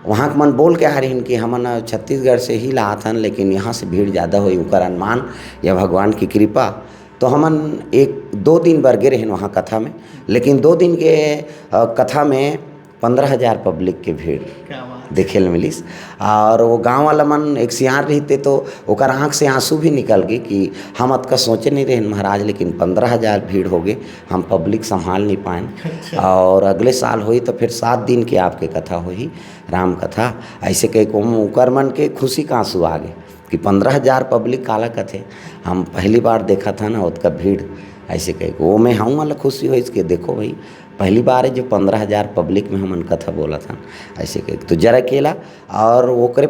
वहाँ के मन बोल के आ रहिन कि हमन छत्तीसगढ़ से ही लात हन, लेकिन यहाँ से भीड़ ज़्यादा होही, उकर अनुमान या भगवान की कृपा। तो हमन एक दो दिन बर गे रहेन वहाँ कथा में, लेकिन दो दिन के, अ, कथा में पन्द्रह हजार पब्लिक के भीड़ क्या बात। देखे ल मिलिस। और वो गाँव वाला मन एक सियान रहिते तो ओकर आँख से आंसू भी निकल गए कि हम अतका सोचे नहीं रहेन महाराज, लेकिन पन्द्रह हजार भीड़ हो गए, हम पब्लिक संभाल नहीं पाएन। अच्छा। और अगले साल होही तो फिर सात दिन के आपके कथा होही, राम कथा। ऐसे कह के ओम-, ओकर मन के खुशी का आंसू आ गए कि पन्द्रह हजार पब्लिक काला कथे, हम पहली बार देखत हन ना ओतका भीड़। ऐसे कह के ओमे हम वाला खुशी होइस कि देखो भाई, पहली बार है जो पन्द्रह हजार पब्लिक में हमन कथा बोलत हन। ऐसे कह के तो जरा केला और ओकरे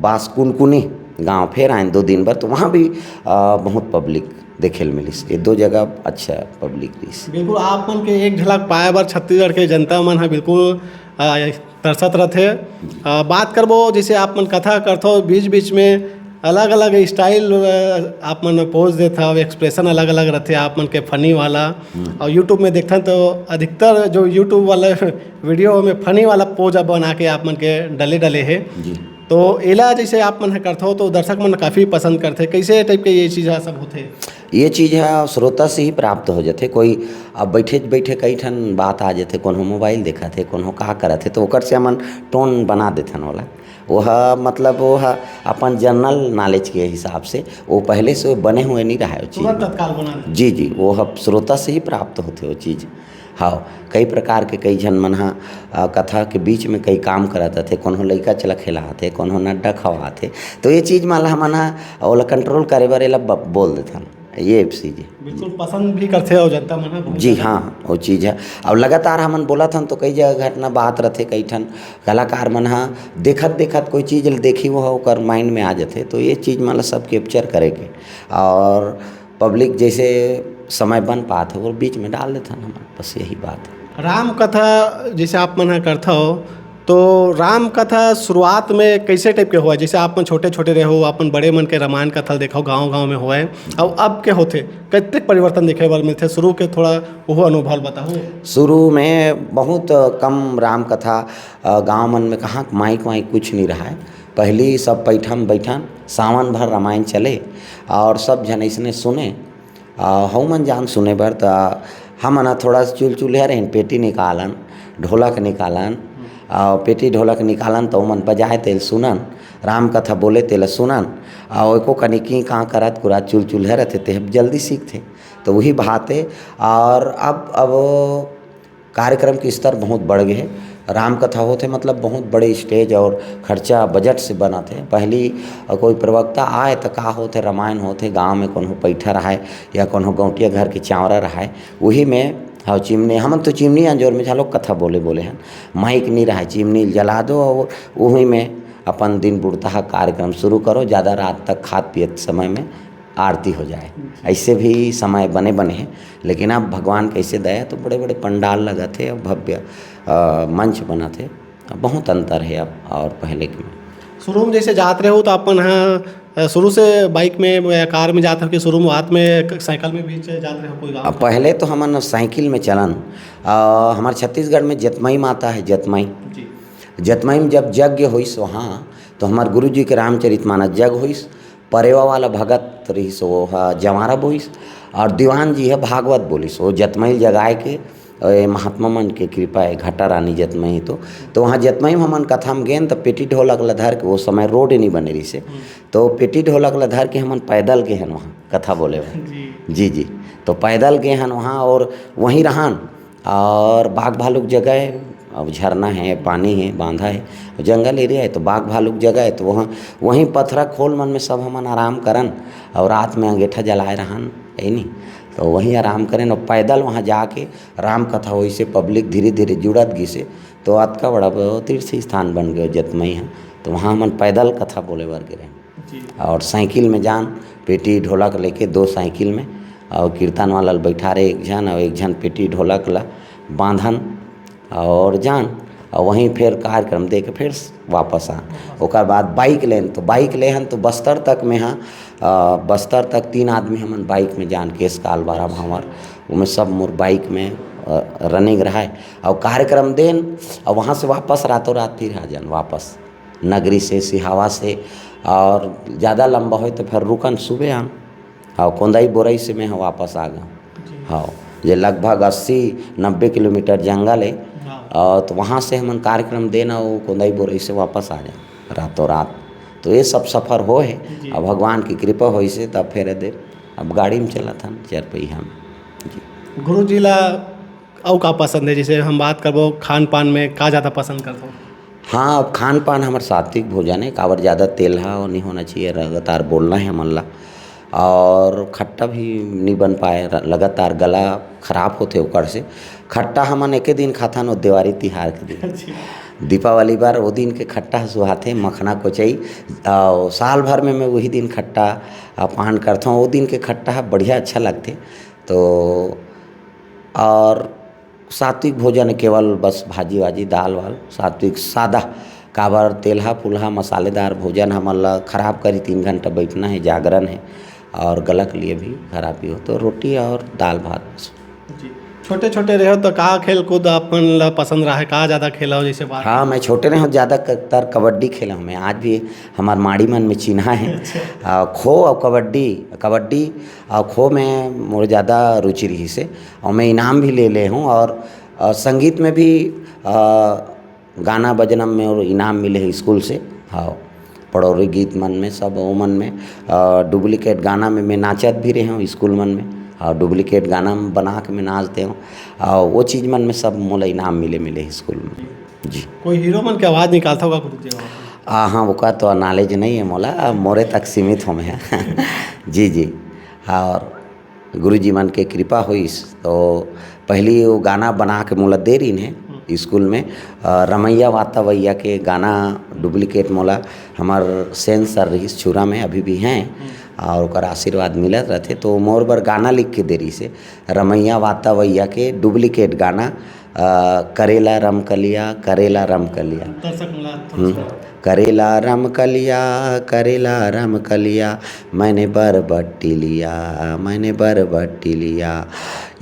बास कुनकुनी गाँव फेर आएन दो दिन बर, तो वहाँ भी, अ, बहुत पब्लिक देखे ल मिलिस। ये दो जगह अच्छा पब्लिक रहिस। बिल्कुल, आप मन के एक झलक पाए बर छत्तीसगढ़ के जनता मन ह बिल्कुल, अ, तरसत रथे। अ, बात करबो, जैसे आप मन कथा करथो, बीच-बीच में अलग-अलग स्टाइल, अ, आप मन पोज देथव, एक्सप्रेशन अलग-अलग रथे आप मन के, फनी वाला। हम्म। और YouTube में देखथन तो अधिकतर जो YouTube वाला वीडियो में फनी वाला पोज अब बना के आप मन के डले-डले हे। जी। तो एला जैसे आप मन ह करथव तो दर्शक मन काफ़ी पसंद करथे। कैसे टाइप के ये चीज़ ह सब होथे? ये चीज़ ह श्रोता से ही प्राप्त हो जाथे। कोई अब बैठे बैठे कई ठन बात आ जाथे, कोनो मोबाइल देखत हे, कोनो का करत हे, तो ओकर से हमन टोन बना देथन ओला। वो ह, मतलब, वो ह अपन जनरल नॉलेज के हिसाब से, वो पहले से बने हुए नहीं रहा है वो चीज़। तुरंत तत्काल बना देथे। जी, जी, वो ह श्रोता से ही प्राप्त होथे वो चीज़। हाँ, कई प्रकार के कई झन मन ह, अ, कथा के बीच में कई काम करत रथे, कोनो लइका चला खेलात हे, कोनो नड्डा खवात हे, तो ये चीज़ मन ल हमन ह ओला कंट्रोल करे बर एला ब-, बोल देथन, ये चीज़। बिल्कुल पसंद भी करथे और जनता मन ह बहुत जी ज़्यादा। हाँ, वो चीज़ है। और लगातार हमन बोलत हन तो कई जगह घटना बात रथे, कई ठन कलाकार मन ह देखत देखत कोई चीज़ ल देखी, वो ह ओकर माइंड में आ जाथे, तो ये चीज़ मन ल सब कैप्चर करे के और पब्लिक जैसे समय बन पात हे, वो बीच में डाल देथन हमन, बस यही बात है। राम कथा जैसे आप मन ह करथव, तो राम कथा शुरुआत में कैसे टाइप के हुआ? जैसे आप मन छोटे-छोटे रहे हो, अपन बड़े मन के रामायण कथा ल देखव, गाँव-गाँव में हुआ है, अउ अब के होथे, कतेक परिवर्तन देखे बर मिलथे? शुरू के थोड़ा वो अनुभव बताहू। शुरू में बहुत कम राम कथा, अ, गाँव मन में कहाँ माइक वाइक कुछ नहीं रहा है। पहली सब पैठा में बैठन, सावन भर रामायण चले और सब झन अइसने सुने। आ, हमन जान सुने बर, त हमन ह थोड़ा सा चुलचुलिया रहेन, पेटी निकालन, ढोलक निकालन, आ, पेटी ढोलक निकालन, त ओमन बजाए तेल सुनन, राम कथा बोले तेला सुनन, आ, एको कनी की कहाँ करत कुरात चुलचुलिया रहथे, ते जल्दी सीखथे। तो वही बात है। और अब, अब कार्यक्रम के स्तर बहुत बढ़ गए हे। राम कथा होथे, मतलब, बहुत बड़े स्टेज और खर्चा बजट से बनाथे। पहली, अ, कोई प्रवक्ता आए त का होथे, रामायण होथे, गांव में कोनो पैठा रहाय या कोनो गौंटिया घर के चांवरा रहाय, वही में, हाँ, चिमनी, हमन तो चिमनी अंजोर में झालो कथा बोले, बोले हन, माइक नहीं रहाय, चिमनी जला दो और वही में अपन दिन बुड़ता कार्यक्रम शुरू करो, ज़्यादा रात तक खात पियत समय में आरती हो जाए। ऐसे भी समय बने बने हैं, लेकिन अब भगवान कैसे दया, तो बड़े बड़े पंडाल लगत हे, भव्य, अ, मंच बनत हे। बहुत अंतर है अब और पहले के में। शुरू में जैसे जात रहे हो तो अपन ह, अ, शुरू से बाइक में या कार में जात रहे हो कि शुरू में हाथ में क-, साइकिल में भी च-, जात रहे हो कोई गाँव? अब पहले तो हमन साइकिल में चलन, अ, हमार छत्तीसगढ़ में जतमई माता है, जतमई। जी। जतमई में जब यज्ञ होइस वहाँ, तो हमार गुरु जी के रामचरित मानस जग होइस, परेवा वाला भगत रहिस, वो ह जवारा बोइस, और दीवान जी ह भागवत बोलिस, वो जतमई जगाए के, ए, महात्मा मन के कृपा है, घटा रानी जतमई तो, तो वहाँ जतमई में हमन कथा में गेन, तो पेटी ढोलक ला धर के, वो समय रोड नहीं बने रहिस हे, हम्म। तो पेटी ढोलक ला धर के हमन पैदल गे हन वहाँ कथा बोले बर। जी। जी, जी। तो पैदल गे हन वहाँ और वहीं रहन, और बाघ भालू के जगह है, अब झरना है, पानी है, बांधा है, जंगल एरिया है, तो बाघ भालू के जगह है, तो वहाँ, वहीं पथरा खोल मन में सब हमन आराम करन, और रात में अंगेठा जलाए रहन, है नी, तो वहीं आराम करेन, और पैदल वहाँ जाके राम कथा होइस हे, पब्लिक धीरे धीरे जुड़त गिस हे, तो अतका बड़ा ब-, तीर्थ स्थान बन गए जतमई ह, तो वहाँ हमन पैदल कथा बोले बर गे रहेन। जी। और साइकिल में जान, पेटी ढोलक लेके दो साइकिल में, और कीर्तन वाला ल बैठा रहे एक झन, और एक झन पेटी ढोलक ला बांधन, और जान, और वहीं फिर कार्यक्रम दे के फिर वापस आन। ओकर बाद बाइक लेन, तो बाइक लेहन तो बस्तर तक में हा, अ, बस्तर तक तीन आदमी हमन बाइक में जान, केस काल बारा भांवर, ओमे सब मोर बाइक में, अ, रनिंग रहा है। और कार्यक्रम देन, और वहाँ से वापस रातों रात फिर आ जान वापस। नगरी से, सिहावा से, और ज़्यादा लंबा होय तो फिर रुकन सुबह आन। हाँ, कोंदाई बोरई से मैं वापस आ गया। जी। हाँ, ये लगभग अस्सी नब्बे किलोमीटर जंगल है। हाँ। और तो वहाँ से हमन कार्यक्रम देना, वो कोंदाई बोरई से वापस आ जाए रातों रात। तो ये सब सफ़र हो है। जी। अब भगवान की कृपा होइस हे, तब फेर दे, अब गाड़ी में चलत हन, चार पहिया में। जी। गुरु जी ला अउ का पसंद है? जैसे हम बात करबो खान पान में, का ज़्यादा पसंद करथो? हाँ, अब खान पान हमर सात्विक भोजन है, काबर ज़्यादा तेलहा नहीं होना चाहिए, लगातार बोलना है हमन ला, और खट्टा भी नहीं बन पाए, र-, लगातार गला खराब होथे ओकर से। खट्टा हमन एके दिन खाथन, वो देवारी तिहार के दिन। अच्छा। दीपावली बर वो दिन के खट्टा ह सुहाथे, मखना कोचई, अउ साल भर में मैं वही दिन खट्टा, अ, पान करथों। वो दिन के खट्टा ह बढ़िया अच्छा लगथे। तो और सात्विक भोजन केवल बस भाजी वाजी, दाल वाल, सात्विक सादा, काबर तेलहा पुलहा मसालेदार भोजन हमन ला खराब करी, तीन घंटा बैठना है, जागरण है, और गला के लिए भी खराबी हो, तो रोटी और दाल भात बस। जी। छोटे छोटे रहे हो तो का खेल कूद अपन ला पसंद रहा है, का ज़्यादा खेला हो जैसे बात? हाँ, मैं छोटे रहे हूँ, ज़्यादातर कबड्डी खेला हूँ मैं, आज भी हमार माड़ी मन में चिन्हा है। अच्छा। आ, खो और कबड्डी, कबड्डी और खो में मोर ज़्यादा रुचि रहिस हे, और मैं इनाम भी ले ले हूँ, और, और संगीत में भी, आ, गाना बजना में मोर इनाम मिले है स्कूल से। हाँ, पड़ौरी गीत मन में, सब ओमन में, आ, डुप्लीकेट गाना में मैं नाचत भी रहे हूँ स्कूल मन में, और डुप्लीकेट गाना में बना के मैं नाचते हूँ, और वो चीज़ मन में सब मोला इनाम मिले, मिले है स्कूल में। जी। कोई हीरो मन के आवाज़ निकालता होगा गुरु जी? आ, हाँ, ओकर तो नॉलेज नहीं है मोला, आ, मोरे तक सीमित हो मैं। जी, जी। और गुरु जी मन के कृपा होइस, तो पहली वो गाना बना के मोला दे रहीन है हम्म। स्कूल में, आ, रमैया वाता वैया के गाना डुप्लीकेट मोला हमार सेन सर रहिस छुरा में, अभी भी हैं, हम्म। और ओकर आशीर्वाद मिलत रहथे, तो मोर बर गाना लिख के दे रहिस हे, रमैया वाता वैया के डुप्लीकेट गाना, आ, करेला रमकलिया, करेला रमकलिया। दर्शक मन ला थोड़ा हम्म। सा। करेला रमकलिया, करेला रमकलिया, मैंने बरबट्टी लिया, मैंने बरबट्टी लिया।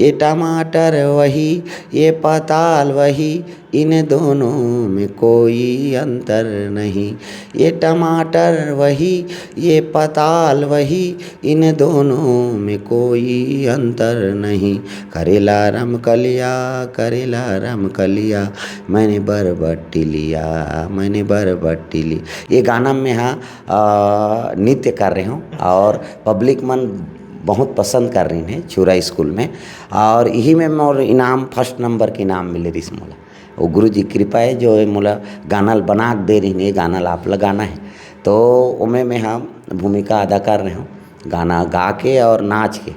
ये टमाटर वही, ये पताल वही, इन दोनों में कोई अंतर नहीं। ये टमाटर वही, ये पताल वही, इन दोनों में कोई अंतर नहीं। करेला रमकलिया, करेला रमकलिया, मैंने बरबट्टी लिया, मैंने बरबट्टी लिया। ये गाना में हाँ, आ, नृत्य कर रहे हूँ और पब्लिक मन बहुत पसंद कर रही है छुरा स्कूल में, और यही में मोर इनाम, फर्स्ट नंबर के इनाम मिले रहिस मोला। वो गुरु जी कृपा है जो ये मोला गाना ल बना के दे रही है, ये गाना ल आप लगाना है, तो ओमे में हम भूमिका अदा कर रहे हूँ, गाना गा के और नाच के।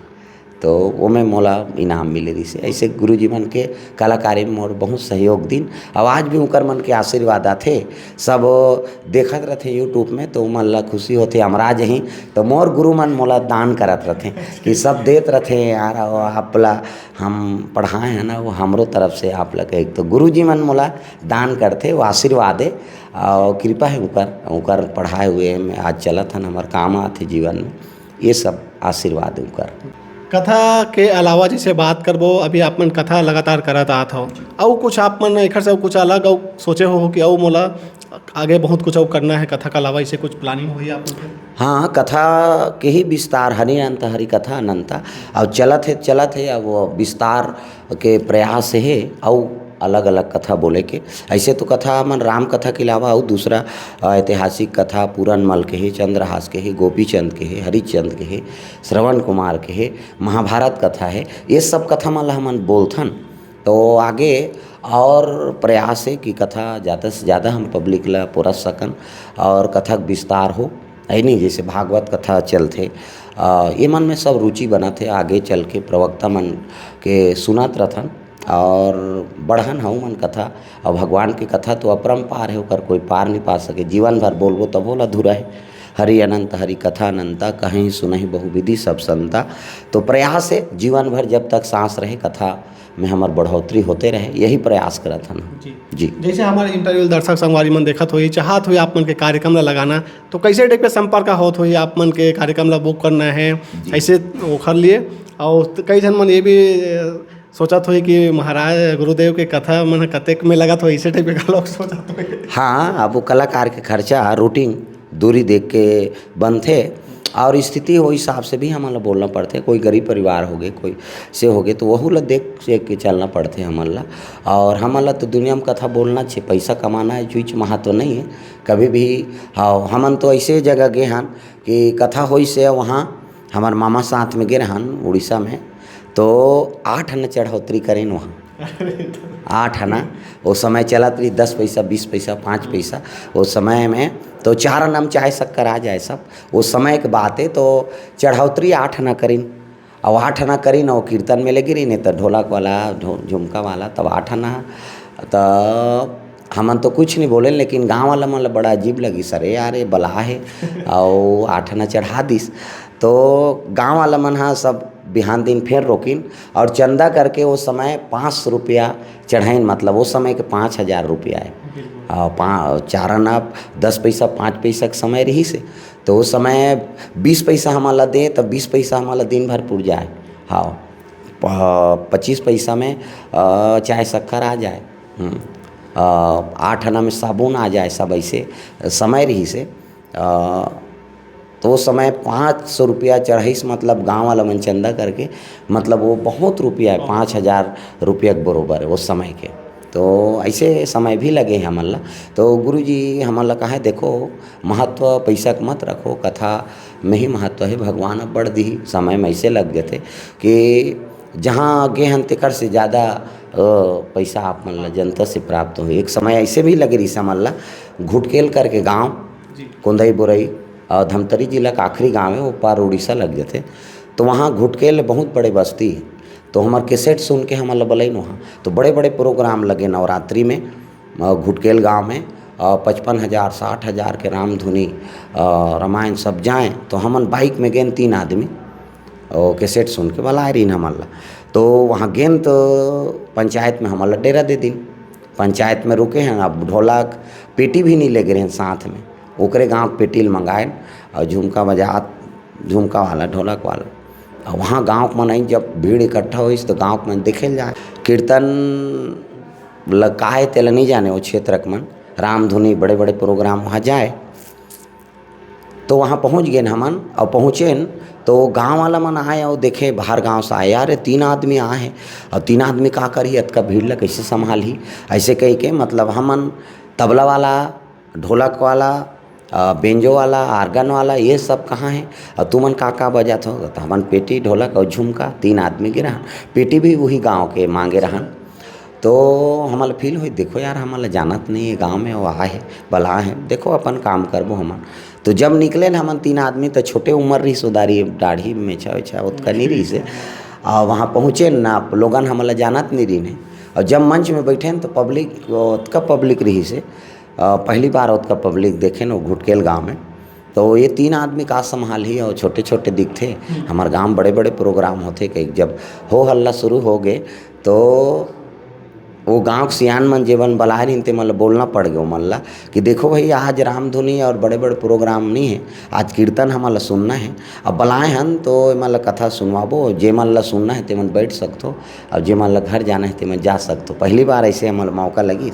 तो ओमे मोला इनाम मिले रहिसे। ऐसे गुरुजी मन के कलाकारी में मोर बहुत सहयोग दिन, और आज भी उनकर मन के आशीर्वाद आथे। सब देखत रथे YouTube में, तो मन ला खुशी होथे। अमरा जही तो मोर गुरु मन मोला दान करत रथे कि सब देत रथे यार, और आप ला हम पढ़ाए हैं ना, वो हमरो तरफ से आप ला कहे। तो गुरुजी मन मोला दान करथे, वो आशीर्वाद है और कृपा है उनकर, उनकर पढ़ाए हुए में आज चलत हन, हमर काम आथे जीवन में। ये सब आशीर्वाद उनकर। कथा के अलावा जैसे बात करबो, अभी आप मन कथा लगातार करत आत हो, अउ कुछ आप मन एखर से अउ कुछ अलग अउ सोचे हो कि अउ मोला आगे बहुत कुछ अउ करना है कथा के अलावा, ऐसे कुछ planning होही आप मन के? हाँ, कथा के ही विस्तार, हरि अंत हरि कथा अनंता, अउ चलत है, चलत है, अब वो विस्तार के प्रयास है, अउ अलग अलग कथा बोले के। ऐसे तो कथा मन राम कथा के अलावा अउ दूसरा, अ, ऐतिहासिक कथा पूरन मल के हे, चंद्रहास के हे, गोपीचंद के हे, हरिचंद के हे, श्रवण कुमार के हे, महाभारत कथा हे, ये सब कथा मन ला हमन बोलथन। तो आगे और प्रयास हे कि कथा ज़्यादा से ज़्यादा हम public ला परोस सकन और कथा के विस्तार हो। ऐ नहीं, जैसे भागवत कथा चलथे, अ, ये मन में सब रुचि बनत हे। आगे चल के प्रवक्ता मन के सुनत रथन और बढ़न हऊ मन कथा। और भगवान के कथा तो अपरंपार है, ओकर कोई पार नहीं पा सके। जीवन भर बोलबो तब ओला अधूरा है। हरि अनंत हरि कथा अनंता, कहीं सुनहि बहुविधि सब संता। तो प्रयास है जीवन भर जब तक सांस रहे कथा में हमर बढ़ोतरी होते रहे, यही प्रयास करत हन। जी। जी। जैसे हमर interview दर्शक संगवारी मन देखत होही, चाहत होही आप मन के कार्यक्रम ला लगाना, तो कैसे type के संपर्क होत होही आप मन के कार्यक्रम ला book करना है, जी। ऐसे ओखर लिए? और कई झन मन ये भी, अ, सोचत होही कि महाराज गुरुदेव के कथा मन कतेक में लगत होही, ऐसे type के लोग सोचत होही। हाँ, अब वो कलाकार के खर्चा, routine, दूरी देख के बनथे और स्थिति हो हिसाब से भी हमन ला बोलना पड़थे। कोई गरीब परिवार होगे, कोई से होगे, तो वहू ला देख, देख के चलना पड़थे हमन ला। और हमन ला तो दुनिया में कथा बोलना छे, पैसा कमाना है, चीज महत्व नहीं है कभी भी। हाँ, हमन तो ऐसे जगह गे हन कि कथा होइस हे वहाँ, हमर मामा साथ में गे रहन उड़ीसा में, तो आठ आना चढ़ौतरी करेन वहाँ। आठ आना, वो समय चलत रही, दस पैसा, बीस पैसा, पाँच पैसा, वो समय में तो चार आना में चाय शक्कर आ जाए सब। वो समय के बात है, तो चढ़ौतरी आठ आना करिन। अब आठ आना करिन, वो कीर्तन में लगी रही, नहीं तो ढोलक वाला, ढो-, झुमका वाला, तब आठ आना। तो हमन तो कुछ नहीं बोले, लेकिन गाँव वाला मन ला बड़ा अजीब लगी, "सर यार, ये बला है।" और आठ आना चढ़ा दिस। तो गाँव वाला मन हा सब बिहान दिन फेर रोकिन और चंदा करके वो समय पाँच सौ रुपया चढ़ाइन, मतलब वो समय के पाँच हजार रुपया है। बिल्कुल। और पा-, चार आना दस पैसा, पाँच पैसा के समय रहिस हे, तो वो समय बीस पैसा हमन ला दे, तब बीस पैसा हमन ला दिन भर पुर जाए। हाँ, प-, पच्चीस पैसा में, अ, चाय शक्कर आ जाए। हम्म। अ, आठ आना में साबुन आ जाए, सब ऐसे समय रहिस हे। अ, तो वो समय पाँच सौ रुपया चढ़ाइस, मतलब गाँव वाला मन चंदा करके, मतलब वो बहुत रुपया है, पाँच हजार रुपया के बरोबर है उस समय के। तो ऐसे समय भी लगे हे हमन ला। तो गुरुजी हमन ला कहे, "देखो, महत्व पैसा के मत रखो, कथा में ही महत्व है, भगवान अब बढ़ दी।" समय में ऐसे लग जाते कि जहाँ गे हन तेकर से ज़्यादा, अ, पैसा आप मन ला जनता से प्राप्त हो। एक समय ऐसे भी लगे रहिस हमन ला, घुटकेल करके गाँव, जी। कोंदई बोरई, अ, धमतरी जिला का आखिरी गाँव है, वो पार उड़ीसा लग जाते। तो वहाँ घुटकेल बहुत बड़े बस्ती है। तो हमर कैसेट सुन के हमन ला बलाइन वहाँ। तो बड़े-बड़े प्रोग्राम लगे नवरात्रि में, अ, घुटकेल गाँव में, अ, पचपन हजार, साठ हजार के रामधुनी, अ, रामायण सब जाएँ। तो हमन बाइक में गेन तीन आदमी, और कैसेट सुन के बलाए रहिन हमन ला। तो वहाँ गेन तो पंचायत में हमन ला डेरा दे दिन। पंचायत में रुके हन, अब ढोलक, पेटी भी नहीं ले गे रहेन साथ में। ओकरे गाँव के पेटी ल मंगाएन और झुमका बजात, झुमका वाला, ढोलक वाला। और वहाँ गाँव के मनई जब भीड़ इकट्ठा होइस तो गाँव के मन देखे ल जाए। कीर्तन ल काहे तेला नहीं जाने वो क्षेत्र के मन, रामधुनी बड़े-बड़े प्रोग्राम वहाँ जाए। तो वहाँ पहुँच गेन हमन और पहुँचेन तो गाँव वाला मन आए और देखे बाहर गाँव से आए, "यार, ये तीन आदमी आए हैं और तीन आदमी का करही, अतका भीड़ ला कैसे संभालही?" ऐसे कह के, मतलब, हमन तबला वाला, ढोलक वाला, अ, बेंजो वाला, आर्गन वाला, ये सब कहाँ है? और तुमन का का बजात हो? तो हमन पेटी, ढोलक और झुमका, तीन आदमी गे रहन। पेटी भी वही गाँव के मांगे रहन। तो हमन ला फील होई, "देखो यार, हमन ला जानत नहीं है गाँव में, वो आए है, बला है, देखो अपन काम करबो हमन।" तो जब निकलेन हमन तीन आदमी, तो छोटे उम्र रहिस, उदारी दाढ़ी मेछा वेछा ओतका नहीं रहिस हे। और वहाँ पहुँचे ना, लोगन हमन ला जानत नहीं रहिन हे। और जब मंच में बैठे न, तो पब्लिक, ओतका पब्लिक रहिस हे, अ, पहली बार ओतका पब्लिक देखे न, वो घुटकेल गाँव में। तो ये तीन आदमी का संभालही, और छोटे-छोटे दिखथे। हम्म। हमर गाँव बड़े-बड़े प्रोग्राम होथे, कि जब हो हल्ला शुरू हो गए, तो वो गाँव के सियान मन जेमन बलाए रहिन, ते मन ल बोलना पड़ गयो मन ल, कि देखो भाई, आज रामधुनी और बड़े-बड़े प्रोग्राम नहीं है, आज कीर्तन हमन ल सुनना है। अब बलाए हन, तो एमन ल कथा सुनवाबो, जेमन ल सुनना है, तेमन बैठ सकथो, और जेमन ल घर जाना है, तेमन जा सकथो। पहली बार ऐसे हमन ल मौका लगिस,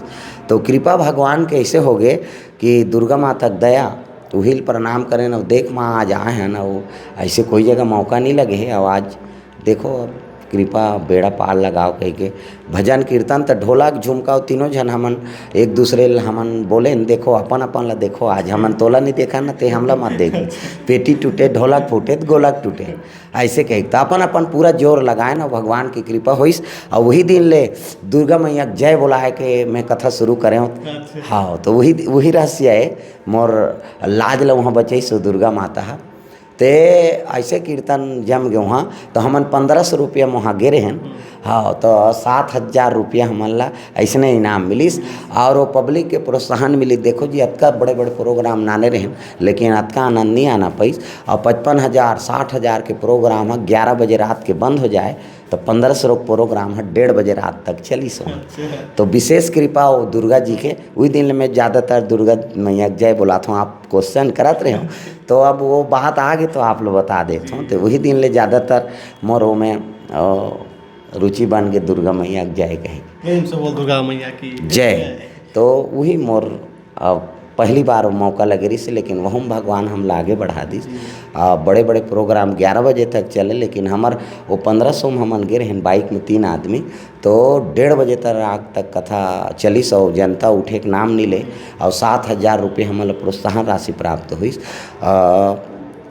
तो कृपा भगवान के ऐसे हो गए कि दुर्गा माता के दया, उही ल प्रणाम करेन, और देख माँ, आज आए हन, और ऐसे कोई जगह मौका नहीं लगे है, और आज देखो, अब कृपा बेड़ा पार लगाओ कहिके भजन कीर्तन त ढोलक झुमका, तीनों झन हमन एक दूसरे ल हमन बोलेन, "देखो, अपन अपन ला देखो, आज हमन तोला नहीं देखा न, ते हमला मत देख। पेटी टूटे, ढोलक फूटे, त गोलक टूटे।" ऐसे कहिके त अपन अपन पूरा जोर लगाए न, भगवान की कृपा होइस। और वही दिन ले दुर्गा मैया के जय बोलाए के मैं कथा शुरू करे हूँ। अच्छा। हाँ, तो वही, वही रहस्य है मोर, लाज ल वहाँ बचइस वो दुर्गा माता ह। ते ऐसे कीर्तन जम गे वहाँ, तो हमन पन्द्रह सौ रुपया म वहाँ गे रहेन। हाँ, तो सात हजार रुपया हमन ला ऐसने इनाम मिलिस, और वो पब्लिक के प्रोत्साहन मिलिस। देखो जी, अतका बड़े-बड़े प्रोग्राम नाने रहेन, लेकिन अतका आनंद नहीं आना पाइस। और पचपन हजार, साठ हजार के प्रोग्राम ह, ग्यारह बजे रात के बंद हो जाए, तो पन्द्रह सौ प्रोग्राम ह डेढ़ बजे रात तक चलिस हो। अच्छा। तो विशेष कृपा वो दुर्गा जी के, उही दिन ले मैं ज़्यादातर दुर्गा मैया के जय बोलात हूँ। आप क्वेश्चन करत रहे हो, तो अब वो बात आ गई, तो आप लोग बता देते हो। तो वही दिन ले ज़्यादातर मोर ओमे, अ, रुचि बन के दुर्गा मैया के जय कहे। प्रेम से बोल दुर्गा मैया की जय। जय। तो वही मोर, अ, पहली बार मौका लगे रहिस, लेकिन वहू म भगवान हमला आगे बढ़ा दिस। जी। अ, बड़े-बड़े प्रोग्राम ग्यारह बजे तक चले, लेकिन हमर वो पन्द्रह सौ म हमन गे रहेन बाइक में तीन आदमी, तो डेढ़ बजे तक रात तक कथा चलिस, और जनता उठे के नाम नहीं ले, और सात हजार रुपये हमन ल प्रोत्साहन राशि प्राप्त होइस। अ,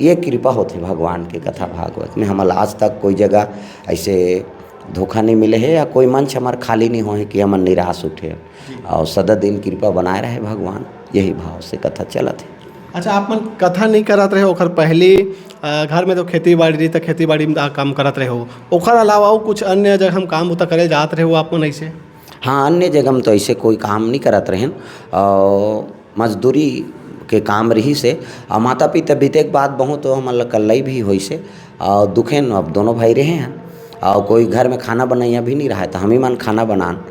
ये कृपा होथे भगवान के कथा भागवत में। हमन ल आज तक कोई जगह ऐसे धोखा नहीं मिले है, या कोई मंच हमार खाली नहीं होए कि हमन निराश उठे। जी। और सदा दिन कृपा बनाए रहे भगवान, यही भाव से कथा चलत है। अच्छा, आप मन कथा नहीं करत रहे, ओखर पहली, अ, घर में तो खेती बाड़ी रही, तो खेती बाड़ी में काम करत रहे हो, ओखर अलावा अउ कुछ अन्य जगह हम काम होता करे जात रहे हो आप मन ऐसे? हाँ, अन्य जगह में तो ऐसे कोई काम नहीं करत रहेन, और मजदूरी के काम रहिस हे। और माता पिता बीते के बाद बहुत हमन ल कल्लई भी होइस हे, और दुखेन अब दोनों भाई रहे हैं, और कोई घर में खाना बनैया भी नहीं रहा है, तो हम ही मन खाना बनान,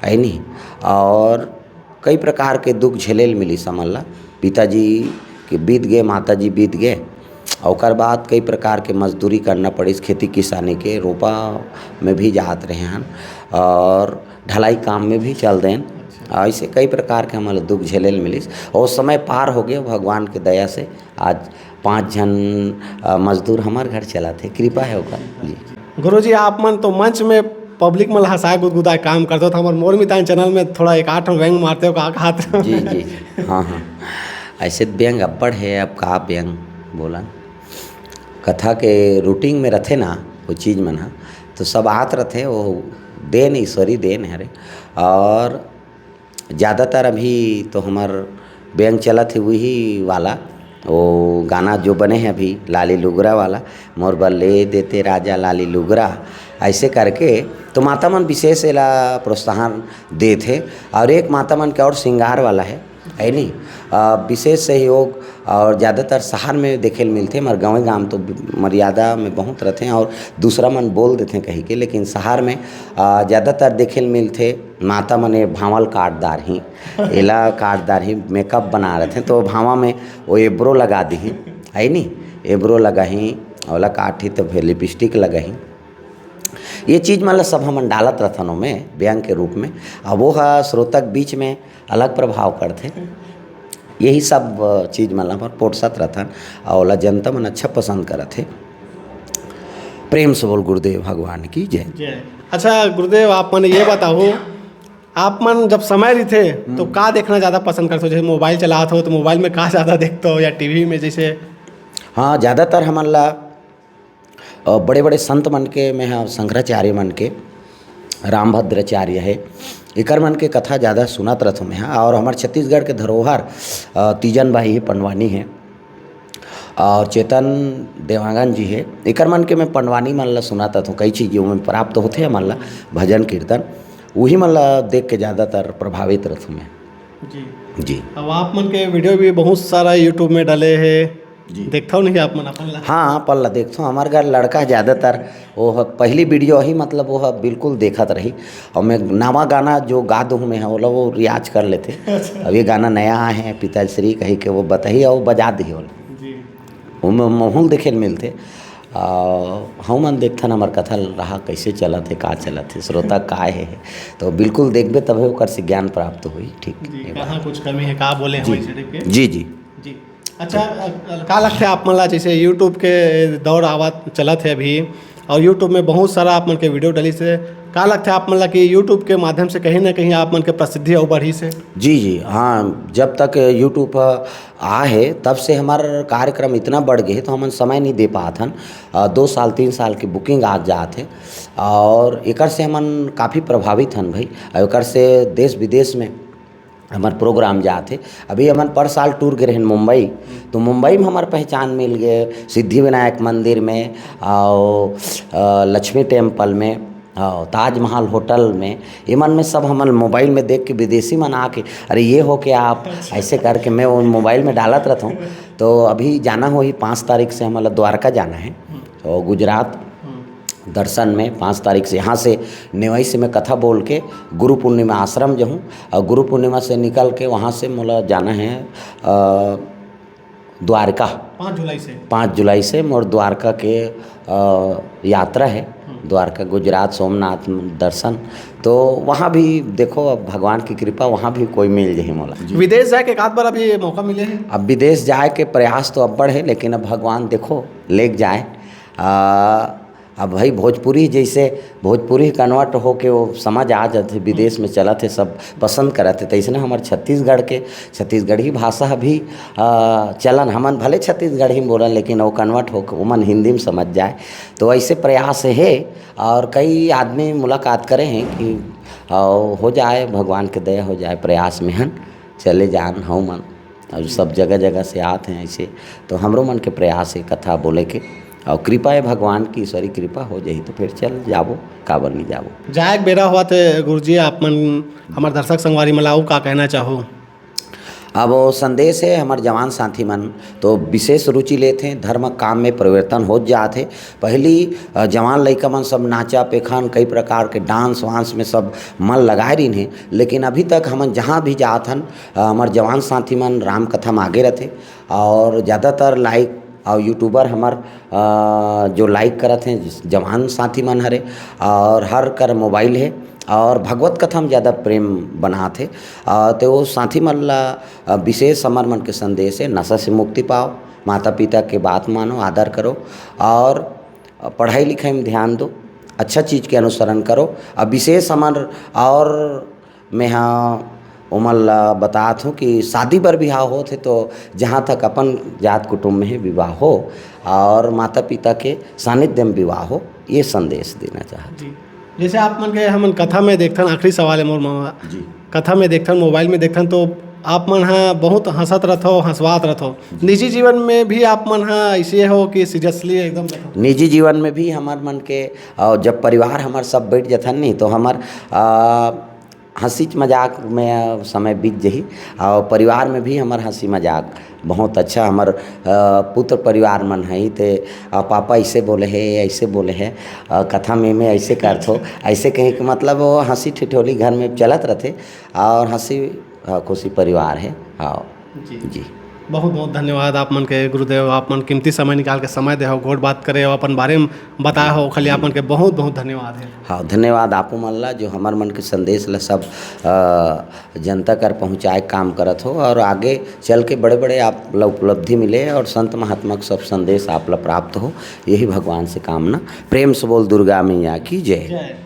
है नहीं। और कई प्रकार के दुख झेले ल मिलिस हमन ला। पिताजी के बीत गए, माताजी बीत गए, और ओकर बाद कई प्रकार के मजदूरी करना पड़िस, खेती किसानी के रोपा में भी जात रहे हन, और ढलाई काम में भी चल देन। अच्छा। ऐसे कई प्रकार के हमन ला दुख झेले ल मिलिस। वो समय पार हो गया भगवान के दया से। आज पाँच झन, अ, मजदूर हमार घर चलत हे, कृपा है ओकर। जी। गुरुजी, आप मन तो मंच में पब्लिक मन ल हंसाए गुदगुदाए काम करते हो, तो हमर मोर मितान चैनल में थोड़ा एक आठ व्यंग मारते हो, का कहत हो? जी, जी। हाँ, हाँ। ऐसे त व्यंग अब्बड़ है, अब का व्यंग बोलन। कथा के रूटीन में रथे ना, वो चीज मन ह, तो सब आत रथे, वो देन, ईश्वरी देन हरे। और ज़्यादातर अभी तो हमर व्यंग चलत हे, वही वाला, वो गाना जो बने हैं अभी, लाली लुगरा वाला, "मोर बर ले देते राजा लाली लुगरा", ऐसे करके। तो माता मन विशेष एला प्रोत्साहन देत हे। और एक माता मन के और श्रृंगार वाला है, है नी? अ, विशेष सहयोग और ज़्यादातर शहर में देखे ल मिलथे, मगर गाँवे गाँव तो मर्यादा में बहुत रहते हैं और दूसरा मन बोल देथे कही के, लेकिन शहर में, अ, ज़्यादातर देखे ल मिलथे। माता मन ए भांवा ल काट डारही, एला काट डारही, मेकअप बना रथे, तो भांवा में वो एब्रो लगा दीही, है नी? एब्रो लगाही, ओला काटही तो फिर लिपस्टिक लगाही। ये चीज मन ल सब हमन डालत रथन ओमे व्यंग के रूप में। अब वो ह श्रोता के बीच में अलग प्रभाव करथे। यही सब चीज मन ल हमन पोटसत रथन, और ओला जनता मन अच्छा पसंद करत हे। प्रेम से बोल गुरुदेव भगवान की जय। जय। अच्छा गुरुदेव, आप मन ये बताओ, आप मन जब समय रहिथे, तो हम्म। का देखना ज़्यादा पसंद करते हो? जैसे मोबाइल चलाते हो, तो मोबाइल में का ज़्यादा देखते हो, या टीवी में जैसे? हाँ, ज़्यादातर हमन ला, अ, बड़े-बड़े संत मन के, मैं ह शंकराचार्य मन के, रामभद्राचार्य है, एकर मन के कथा ज़्यादा सुनत रहथों मैं ह। और हमर छत्तीसगढ़ के धरोहर, अ, तीजन बाई ही पंडवानी है, और चेतन देवांगन जी हे, एकर मन के मैं पंडवानी मन ला सुनात रथों, कई चीज ओमे प्राप्त होथे हमन ला, भजन कीर्तन, उही मन ला देख के ज़्यादातर प्रभावित रथों मैं। जी। जी। अब आप मन के वीडियो भी बहुत सारा YouTube में डले हे। जी। देखथव नहीं आप मन अपन ला? हाँ, अपन ला देखथों। हमार घर लड़का ज़्यादातर वो ह-, पहली वीडियो ही, मतलब, वो ह-, बिल्कुल देखत रही। और मैं नवा गाना जो गा दूँ मैं, ओला वो रियाज कर लेथे। अच्छा। अब ये गाना नया आए हे, पिताश्री कही के, वो बताही और बजा दी ओला। जी। ओमे माहौल देखे ल मिलथे। आ, हमन देखथन हमर कथा ल रहा कैसे चलत हे, का चलत हे, श्रोता का हे, तो बिल्कुल देखबे तभे ओकर से ज्ञान प्राप्त होई। ठीक। जी, ये बात। कहाँ कुछ कमी हे, का बोले जी। हम इस टाइप के? जी, जी। जी। अच्छा, अ, का लगथे आप मन ला, जैसे YouTube के दौर आवत चलत हे अभी, और YouTube में बहुत सारा आप मन के वीडियो डलिस हे, का लगथे आप मन ला कि YouTube के माध्यम से कहीं ना कहीं आप मन के प्रसिद्धि अउ बढ़िस हे? जी, जी, हाँ, जब तक YouTube ह आ हे, तब से हमार कार्यक्रम इतना बढ़ गए हे, तो हमन समय नहीं दे पात हन। अ, दो साल, तीन साल की booking आ जात हे, और एकर से हमन काफ़ी प्रभावित हन भाई। और एकर से देश विदेश में हमर प्रोग्राम जात हे। अभी हमन पर साल टूर गे रहेन मुंबई, तो मुंबई में हमर पहचान मिल गए, सिद्धि विनायक मंदिर में, और, अ, लक्ष्मी टेम्पल में, और ताजमहल होटल में, एमन में सब हमन मोबाइल में देख के विदेशी मन आके, "अरे, ये हो क्या आप?" अच्छा। ऐसे करके मैं वो मोबाइल में डालत रहता हूँ। तो अभी जाना होही, पाँच तारीख से हमन ला द्वारका जाना हे, हम्म। तो गुजरात हम्म। दर्शन में पाँच तारीख से यहाँ से नेवाई से मैं कथा बोल के गुरु पूर्णिमा आश्रम जाहूँ, और गुरु पूर्णिमा से निकल के वहाँ से मोला जाना हे, अ, द्वारका। पाँच जुलाई से? पाँच जुलाई से मोर द्वारका के, अ, यात्रा हे। हम्म। द्वारका, गुजरात, सोमनाथ दर्शन। तो वहाँ भी देखो, अब भगवान की कृपा, वहाँ भी कोई मिल जाही मोला। जी। विदेश जाए के एक आध बार अभी मौका मिले हे? अब विदेश जाए के प्रयास तो अब्बड़ हे, लेकिन अब भगवान देखो, लेके जाए। आ, अब भाई, भोजपुरी जैसे भोजपुरी convert होके वो समझ आ जाथे, विदेश में चलत हे, सब पसंद करत हे, तैसने हमर छत्तीसगढ़ के, छत्तीसगढ़ी भाषा भी, आ, चलन, हमन भले छत्तीसगढ़ी में बोलन, लेकिन वो convert होके ओमन हिंदी में समझ जाए। तो ऐसे प्रयास हे, और कई आदमी मुलाकात करे हैं कि, आ, हो जाए, भगवान के दया हो जाए, प्रयास में हन, चले जान हमन। और सब जगह जगह से आत हैं ऐसे, तो हमरो मन के प्रयास हे कथा बोले के, और कृपा हे भगवान की, ईश्वरी कृपा हो जाही तो फिर चल जाबो, काबर नहीं जाबो। जाए के बेरा होवत हे गुरुजी, आप मन हमर दर्शक संगवारी मन ला अउ का कहना चाहो? अब वो संदेश हे, हमर जवान साथी मन तो विशेष रुचि लेथे, धर्म काम में परिवर्तन होत जात हे। पहली, अ, जवान लइका मन सब नाचा पेखन, कई प्रकार के डांस वांस में सब मन लगाए रहिन हे, लेकिन अभी तक हमन जहाँ भी जात हन, अ, हमर जवान साथी मन राम कथा में आगे रथे, और ज़्यादातर लाइक और यूट्यूबर हमर, अ, जो लाइक करत हैं जवान साथी मन हरे, और हर कर मोबाइल हे, और भगवत कथा में ज़्यादा प्रेम बनात हे। अ, तो वो साथी मन ला, अ, विशेष हमर मन के संदेश हे, नशा से मुक्ति पाओ, माता पिता के बात मानो, आदर करो, और पढ़ाई लिखाई में ध्यान दो, अच्छा चीज़ के अनुसरण करो। अब विशेष हमर और मैं हा ओमन ला बतात हूँ कि शादी बर बिहाव होत हे, तो जहाँ तक अपन जात कुटुंब में हे विवाह हो, और माता पिता के सानिध्य में विवाह हो, ये संदेश देना चाहत। जी, जैसे आप मन के हमन कथा में देखथन, आखिरी सवाल हे मोर मामा। जी। कथा में देखथन, मोबाइल में देखथन, तो आप मन हा बहुत हंसत रथो, हंसवात रथो। जी। निजी जीवन में भी आप मन हा ऐसे हो कि सीरियसली एकदम रथो? निजी जीवन में भी हमर मन के, और जब परिवार हमर सब बैठ जथन नहीं, तो हमर, आ, हंसी मजाक में समय बीत जही, और परिवार में भी हमर हंसी मजाक बहुत अच्छा। हमर, अ, पुत्र परिवार मन है, ते, अ, पापा ऐसे बोले हे, ऐसे बोले हे, अ, कथा में, में ऐसे करथो, ऐसे कहे के मतलब वो हंसी ठिठोली घर में चलत रथे, और हंसी, अ, खुशी परिवार है। हाँ। जी। जी। बहुत बहुत धन्यवाद आप मन के गुरुदेव, आप मन कीमती समय निकाल के समय दे हो, गोठ बात करे हो, अपन बारे में बताए हो, खाली आप मन के बहुत बहुत धन्यवाद है। हाँ, धन्यवाद आपो मन ला, जो हमर मन के संदेश ला सब, अ, जनता कर पहुँचाए के काम करत हो, और आगे चल के बड़े-बड़े आप ला उपलब्धि मिले, और संत महात्मा के सब संदेश आप ला प्राप्त हो, यही भगवान से कामना। प्रेम से बोल दुर्गा मैया की जय। जय।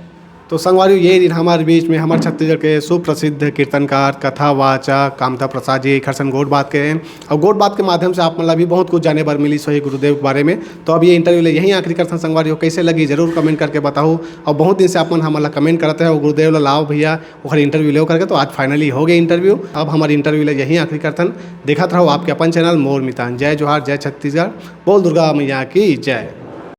तो संगवारी, ये दिन हमारे बीच में हमारे छत्तीसगढ़ के सुप्रसिद्ध कीर्तनकार, कथावाचक कामता प्रसाद जी एखर संग गोठ बात करे हैं। और गोठ बात के माध्यम से आप मन ला भी बहुत कुछ जाने बर मिलिस होही गुरुदेव के बारे में। तो अब ये इंटरव्यू ला यहीं आखिरी करथन संगवारी हो, कैसे लगी जरूर कमेंट करके बताओ। और बहुत दिन से आप मन हमन ला कमेंट करते हैं, "वो गुरुदेव ला लाओ भैया, ओखर इंटरव्यू लेव" करके। तो आज फाइनली हो गए इंटरव्यू। अब हमारे इंटरव्यू ला यहीं आखिरी करथन। देखत रहो आपके अपन चैनल मोर मितान। जय जोहार, जय छत्तीसगढ़, बोल दुर्गा मैया की जय।